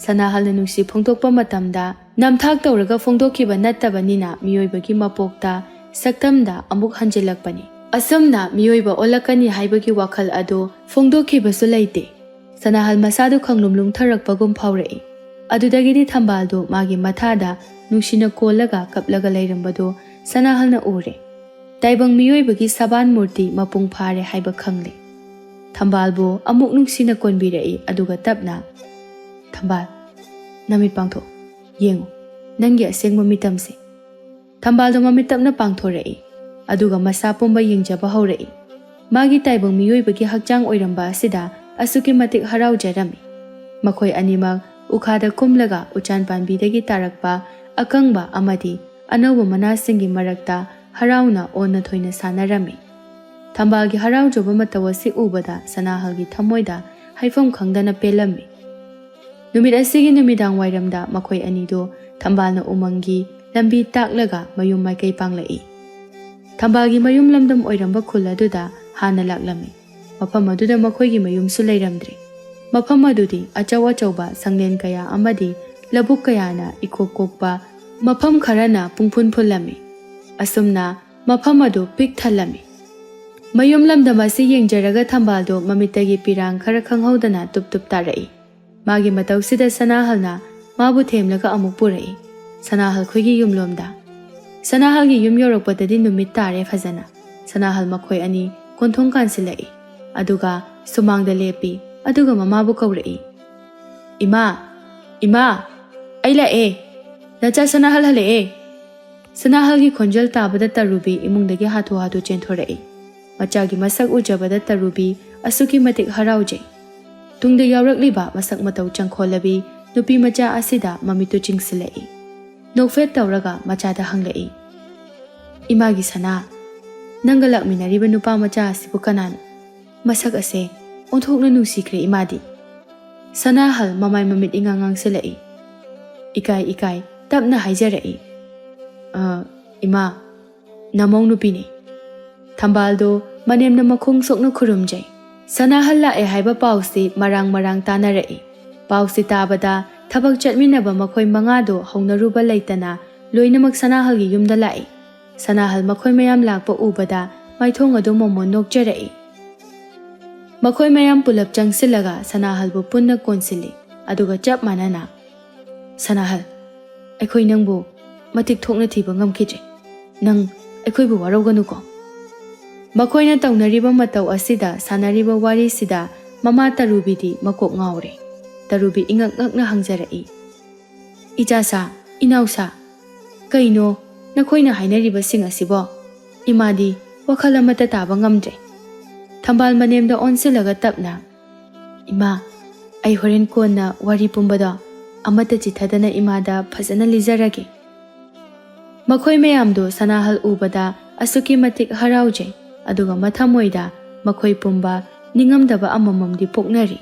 ꯁꯅꯥꯍꯜꯅ ꯅꯨꯡꯁꯤ ꯐꯣꯡꯗꯣꯛꯄ ꯃꯇꯝꯗ ꯅꯝꯊꯥꯛ ꯇꯧꯔꯒ ꯐꯣꯡꯗꯣꯛꯈꯤꯕ ꯅꯠꯇꯕꯅꯤꯅ ꯃꯤꯑꯣꯏꯕꯒꯤ ꯃꯄꯣꯛꯇ, ꯁꯛꯇꯝꯗ ꯑꯃꯨꯛ ꯍꯟꯖꯤꯜꯂꯛꯄꯅꯤ꯫ ꯑꯁꯨꯝꯅ ꯃꯤꯑꯣꯏꯕ ꯑꯣꯜꯂꯛꯀꯅꯤ ꯍꯥꯏꯕꯒꯤ ꯋꯥꯈꯜ ꯑꯗꯨ ꯐꯣꯡꯗꯣꯛꯈꯤꯕꯁꯨ ꯂꯩꯇꯦ꯫ ꯁꯅꯥꯍꯜ ꯃꯁꯥꯗꯨ ꯈꯪꯂꯨꯝ ꯂꯨꯝꯊꯔꯛꯄꯒꯨꯝ ꯐꯥꯎꯔꯛꯏ꯫ ꯑꯗꯨꯗꯒꯤꯗꯤ ꯊꯝꯕꯥꯜꯗꯨ ꯃꯥꯒꯤ ꯃꯊꯥꯗ ꯅꯨꯡꯁꯤꯅ ꯀꯣꯜꯂꯒ ꯀꯞꯂꯒ ꯂꯩꯔꯝꯕꯗꯨ ꯁꯅꯥꯍꯜꯅ ꯎꯔꯦ꯫ ꯇꯥꯏꯕꯪ ꯃꯤꯑꯣꯏꯕꯒꯤ ꯁꯕꯥꯟ ꯃꯨꯔꯇꯤ ꯃꯄꯨꯡ ꯐꯥꯔꯦ ꯍꯥꯏꯕ ꯈꯪꯂꯦ꯫ ꯊꯝꯕꯥꯜꯕꯨ ꯑꯃꯨꯛ ꯅꯨꯡꯁꯤꯅ ꯀꯣꯟꯕꯤꯔꯛꯏ, ꯑꯗꯨꯒ ꯇꯞꯅ, "ꯊꯝꯕꯥꯜ, ꯅꯃꯤꯠ ꯄꯥꯡꯊꯣꯛ, ꯌꯦꯡꯉꯨ, ꯅꯪꯒꯤ ꯑꯁꯦꯡꯕ ꯃꯤꯇꯝꯁꯦ꯫" ꯊꯝꯕꯥꯜꯗꯣ ꯃꯃꯤꯠ ꯇꯞꯅ ꯄꯥꯡꯊꯣꯔꯛꯏ, ꯑꯗꯨꯒ ꯃꯁꯥ ꯄꯨꯝꯕ ꯌꯦꯡꯖꯕ ꯍꯧꯔꯛꯏ꯫ ꯃꯥꯒꯤ ꯇꯥꯏꯕꯪ ꯃꯤꯑꯣꯏꯕꯒꯤ ꯍꯛꯆꯥꯡ ꯑꯣꯏꯔꯝꯕ ꯑꯁꯤꯗ ꯑꯁꯨꯛꯀꯤ ꯃꯇꯤꯛ ꯍꯔꯥꯎꯖꯔꯝꯃꯤ꯫ ꯃꯈꯣꯏ ꯑꯅꯤꯃꯛ ꯎꯈꯥꯗ ꯀꯨꯝꯂꯒ ꯎꯆꯥꯟ ꯄꯥꯟꯕꯤꯗꯒꯤ ꯇꯥꯔꯛꯄ ꯑꯀꯪꯕ ꯑꯃꯗꯤ ꯑꯅꯧꯕ ꯃꯅꯥꯁꯤꯡꯒꯤ ꯃꯔꯛꯇ ꯍꯔꯥꯎꯅ ꯑꯣꯟꯅ ꯊꯣꯏꯅ ꯁꯥꯟꯅꯔꯝꯃꯤ꯫ ꯊꯝꯕꯥꯜꯒꯤ ꯍꯔꯥꯎꯖꯕ ꯃꯇꯧ ꯑꯁꯤ ꯎꯕꯗ ꯁꯅꯥꯍꯜꯒꯤ ꯊꯃꯣꯏꯗ ꯍꯥꯏꯐꯝ ꯈꯪꯗꯅ ꯄꯦꯜꯂꯝꯃꯤ꯫ ꯅꯨꯃꯤꯠ ꯑꯁꯤꯒꯤ ꯅꯨꯃꯤꯗꯥꯡ ꯋꯥꯏꯔꯝꯗ ꯃꯈꯣꯏ ꯑꯅꯤꯗꯨ ꯊꯝꯕꯥꯜꯅ ꯎꯃꯪꯒꯤ ꯂꯝꯕꯤ ꯇꯥꯛꯂꯒ ꯃꯌꯨꯝ ꯃꯥꯏꯀꯩ ꯄꯥꯡꯂꯛꯏ꯫ ꯊꯝꯕꯥꯜꯒꯤ ꯃꯌꯨꯝ ꯂꯝꯗꯝ ꯑꯣꯏꯔꯝꯕ ꯈꯨꯜ ꯑꯗꯨꯗ ꯍꯥꯟꯅ ꯂꯥꯛꯂꯝꯃꯤ꯫ ꯃꯐꯝ ꯑꯗꯨꯗ ꯃꯈꯣꯏꯒꯤ ꯃꯌꯨꯝꯁꯨ ꯂꯩꯔꯝꯗ꯭ꯔꯦ꯫ ꯃꯐꯝ ꯑꯗꯨꯗꯤ ꯑꯆꯧ ꯑꯆꯧꯕ ꯁꯪꯂꯦꯟ ꯀꯌꯥ ꯑꯃꯗꯤ ꯂꯧꯕꯨꯛ ꯀꯌꯥꯅ ꯏꯀꯣꯛ ꯀꯣꯛꯄ, ꯃꯐꯝ ꯈꯔꯅ ꯄꯨꯡꯐꯨꯟ ꯐꯨꯜꯂꯝꯃꯤ꯫ ꯑꯁꯨꯝꯅ ꯃꯐꯝ ꯑꯗꯨ ꯄꯤꯛ ꯊꯜꯂꯝꯃꯤ꯫ ꯃꯌꯨꯝ ꯂꯝꯗꯝ ꯑꯁꯤ ꯌꯦꯡꯖꯔꯒ ꯊꯝꯕꯥꯜꯗꯨ ꯃꯃꯤꯠꯇꯒꯤ ꯄꯤꯔꯥꯡ ꯈꯔ ꯈꯪꯍꯧꯗꯅ ꯇꯨꯞ ꯇꯨꯞ ꯇꯥꯔꯛꯏ꯫ ꯃꯥꯒꯤ ꯃꯇꯧꯁꯤꯗ ꯁꯅꯥꯍꯜꯅ ꯃꯥꯕꯨ ꯊꯦꯝꯂꯒ ꯑꯃꯨꯛ ꯄꯨꯔꯛꯏ, ꯁꯅꯥꯍꯜ ꯈꯣꯏꯒꯤ ꯌꯨꯝꯂꯣꯝꯗ꯫ ꯁꯅꯥꯍꯜꯒꯤ ꯌꯨꯝ ꯌꯧꯔꯛꯄꯗꯗꯤ ꯅꯨꯃꯤꯠ ꯇꯥꯔꯦ ꯐꯖꯅ꯫ ꯁꯅꯥꯍꯜ ꯃꯈꯣꯏ ꯑꯅꯤ ꯀꯣꯟꯊꯣꯡ ꯀꯥꯟꯁꯤꯜꯂꯛꯏ꯫ ꯑꯗꯨꯒ ꯁꯨꯃꯥꯡꯗ ꯂꯦꯞꯄꯤ꯫ ꯑꯗꯨꯒ ꯃꯃꯥꯕꯨ ꯀꯧꯔꯛꯏ, "ꯏꯃꯥ, ꯏꯃꯥ, ꯑꯩ ꯂꯥꯛꯑꯦ꯫ ꯅꯆꯥ ꯁꯅꯥꯍꯜ ꯍꯜꯂꯛꯑꯦ!" ꯁꯅꯥꯍꯜꯒꯤ ꯈꯣꯟꯖꯦꯜ ꯇꯥꯕꯗ ꯇꯔꯨꯕꯤ ꯏꯃꯨꯡꯗꯒꯤ ꯍꯥꯊꯨ ꯍꯥꯊꯨ ꯆꯦꯟꯊꯣꯔꯛꯏ꯫ ꯃꯆꯥꯒꯤ ꯃꯁꯛ ꯎꯖꯕꯗ ꯇꯔꯨꯕꯤ ꯑꯁꯨꯛꯀꯤ ꯃꯇꯤꯛ ꯍꯔꯥꯎꯖꯩ꯫ ꯇꯨꯡꯗ ꯌꯥꯎꯔꯛꯂꯤꯕ ꯃꯁꯛ ꯃꯇꯧ ꯆꯪꯈꯣꯜꯂꯕꯤ ꯅꯨꯄꯤ ꯃꯆꯥ ꯑꯁꯤꯗ ꯃꯃꯤꯠꯇꯨ ꯆꯤꯡꯁꯤꯜꯂꯛꯏ꯫ ꯅꯣꯛꯐꯦꯠ ꯇꯧꯔꯒ ꯃꯆꯥꯗ ꯍꯪꯂꯛꯏ, "ꯏꯃꯥꯒꯤ ꯁꯅꯥ, ꯅꯪꯒ ꯂꯥꯛꯃꯤꯟꯅꯔꯤꯕ ꯅꯨꯄꯥ ꯃꯆꯥ ꯑꯁꯤꯕꯨ ꯀꯅꯥꯅꯣ? ꯃꯁꯛ ꯑꯁꯦ ꯑꯣꯟꯊꯣꯛꯅ ꯅꯨꯡꯁꯤꯈ꯭ꯔꯦ ꯏꯃꯥꯗꯤ꯫" ꯁꯅꯥꯍꯜ ꯃꯃꯥꯏ ꯃꯃꯤꯠ ꯏꯉꯥꯡ ꯉꯥꯡꯁꯤꯜꯂꯛꯏ꯫ ꯏꯀꯥꯏ ꯏꯀꯥꯏ ꯇꯞꯅ ꯍꯥꯏꯖꯔꯛꯏ, "ꯑ, ꯏꯃꯥ, ꯅꯃꯧ ꯅꯨꯄꯤꯅꯤ꯫" ꯊꯝꯕꯥꯜꯗꯣ ꯃꯅꯦꯝꯅ ꯃꯈꯣꯡ ꯁꯣꯛꯅ ꯈꯨꯔꯨꯝꯖꯩ꯫ ꯁꯅꯥꯍꯜ ꯂꯥꯛꯑꯦ ꯍꯥꯏꯕ ꯄꯥꯎꯁꯤ ꯃꯔꯥꯡ ꯃꯔꯥꯡ ꯇꯥꯅꯔꯛꯏ꯫ ꯄꯥꯎꯁꯤ ꯇꯥꯕꯗ ꯊꯕꯛ ꯆꯠꯃꯤꯟꯅꯕ ꯃꯈꯣꯏ ꯃꯉꯥꯗꯣ ꯍꯧꯅꯔꯨꯕ ꯂꯩꯇꯅ ꯂꯣꯏꯅꯃꯛ ꯁꯅꯥꯍꯜꯒꯤ ꯌꯨꯝꯗ ꯂꯥꯛꯏ꯫ ꯁꯅꯥꯍꯜ ꯃꯈꯣꯏ ꯃꯌꯥꯝ ꯂꯥꯛꯄ ꯎꯕꯗ ꯃꯥꯏꯊꯣꯡ ꯑꯗꯨ ꯃꯣꯃꯣꯟ ꯅꯣꯛꯆꯔꯛꯏ꯫ ꯃꯈꯣꯏ ꯃꯌꯥꯝ ꯄꯨꯂꯞ ꯆꯪꯁꯤꯜꯂꯒ ꯁꯅꯥꯍꯜꯕꯨ ꯄꯨꯟꯅ ꯀꯣꯟꯁꯤꯜꯂꯤ꯫ ꯑꯗꯨꯒ ꯆꯞ ꯃꯥꯟꯅꯅ, "ꯁꯅꯥꯍꯜ, ꯑꯩꯈꯣꯏ ꯅꯪꯕꯨ ꯃꯇꯤꯛ ꯊꯣꯛꯅ ꯊꯤꯕ ꯉꯝꯈꯤꯗ꯭ꯔꯦ꯫ ꯅꯪ ꯑꯩꯈꯣꯏꯕꯨ ꯋꯥꯔꯧꯒꯅꯨꯀꯣ꯫" ꯃꯈꯣꯏꯅ ꯇꯧꯅꯔꯤꯕ ꯃꯇꯧ ꯑꯁꯤꯗ, ꯁꯥꯟꯅꯔꯤꯕ ꯋꯥꯔꯤꯁꯤꯗ ꯃꯃꯥ ꯇꯔꯨꯕꯤꯗꯤ ꯃꯀꯣꯛ ꯉꯥꯎꯔꯦ꯫ ꯇꯔꯨꯕꯤ ꯏꯉꯛ ꯉꯛꯅ ꯍꯪꯖꯔꯛꯏ, "ꯏꯆꯥꯁꯥ, ꯏꯅꯥꯎꯁꯥ, ꯀꯩꯅꯣ ꯅꯈꯣꯏꯅ ꯍꯥꯏꯅꯔꯤꯕꯁꯤꯡ ꯑꯁꯤꯕꯣ? ꯏꯃꯥꯗꯤ ꯋꯥꯈꯜ ꯑꯃꯠꯇ ꯇꯥꯕ ꯉꯝꯗ꯭ꯔꯦ꯫" ꯊꯝꯕꯥꯜ ꯃꯅꯦꯝꯗ ꯑꯣꯟꯁꯤꯜꯂꯒ ꯇꯞꯅ, "ꯏꯃꯥ, ꯑꯩ ꯍꯣꯔꯦꯟ ꯀꯣꯟꯅ ꯋꯥꯔꯤ ꯄꯨꯝꯕꯗꯣ ꯑꯃꯠꯇ ꯆꯤꯊꯗꯅ ꯏꯃꯥꯗ ꯐꯖꯅ ꯂꯤꯖꯔꯒꯦ꯫" ꯃꯈꯣꯏ ꯃꯌꯥꯝꯗꯨ ꯁꯅꯥꯍꯜ ꯎꯕꯗ ꯑꯁꯨꯛꯀꯤ ꯃꯇꯤꯛ ꯍꯔꯥꯎꯖꯩ, ꯑꯗꯨꯒ ꯃꯊꯃꯣꯏꯗ ꯃꯈꯣꯏ ꯄꯨꯝꯕ ꯅꯤꯡꯉꯝꯗꯕ ꯑꯃꯃꯝꯗꯤ ꯄꯣꯛꯅꯔꯤ꯫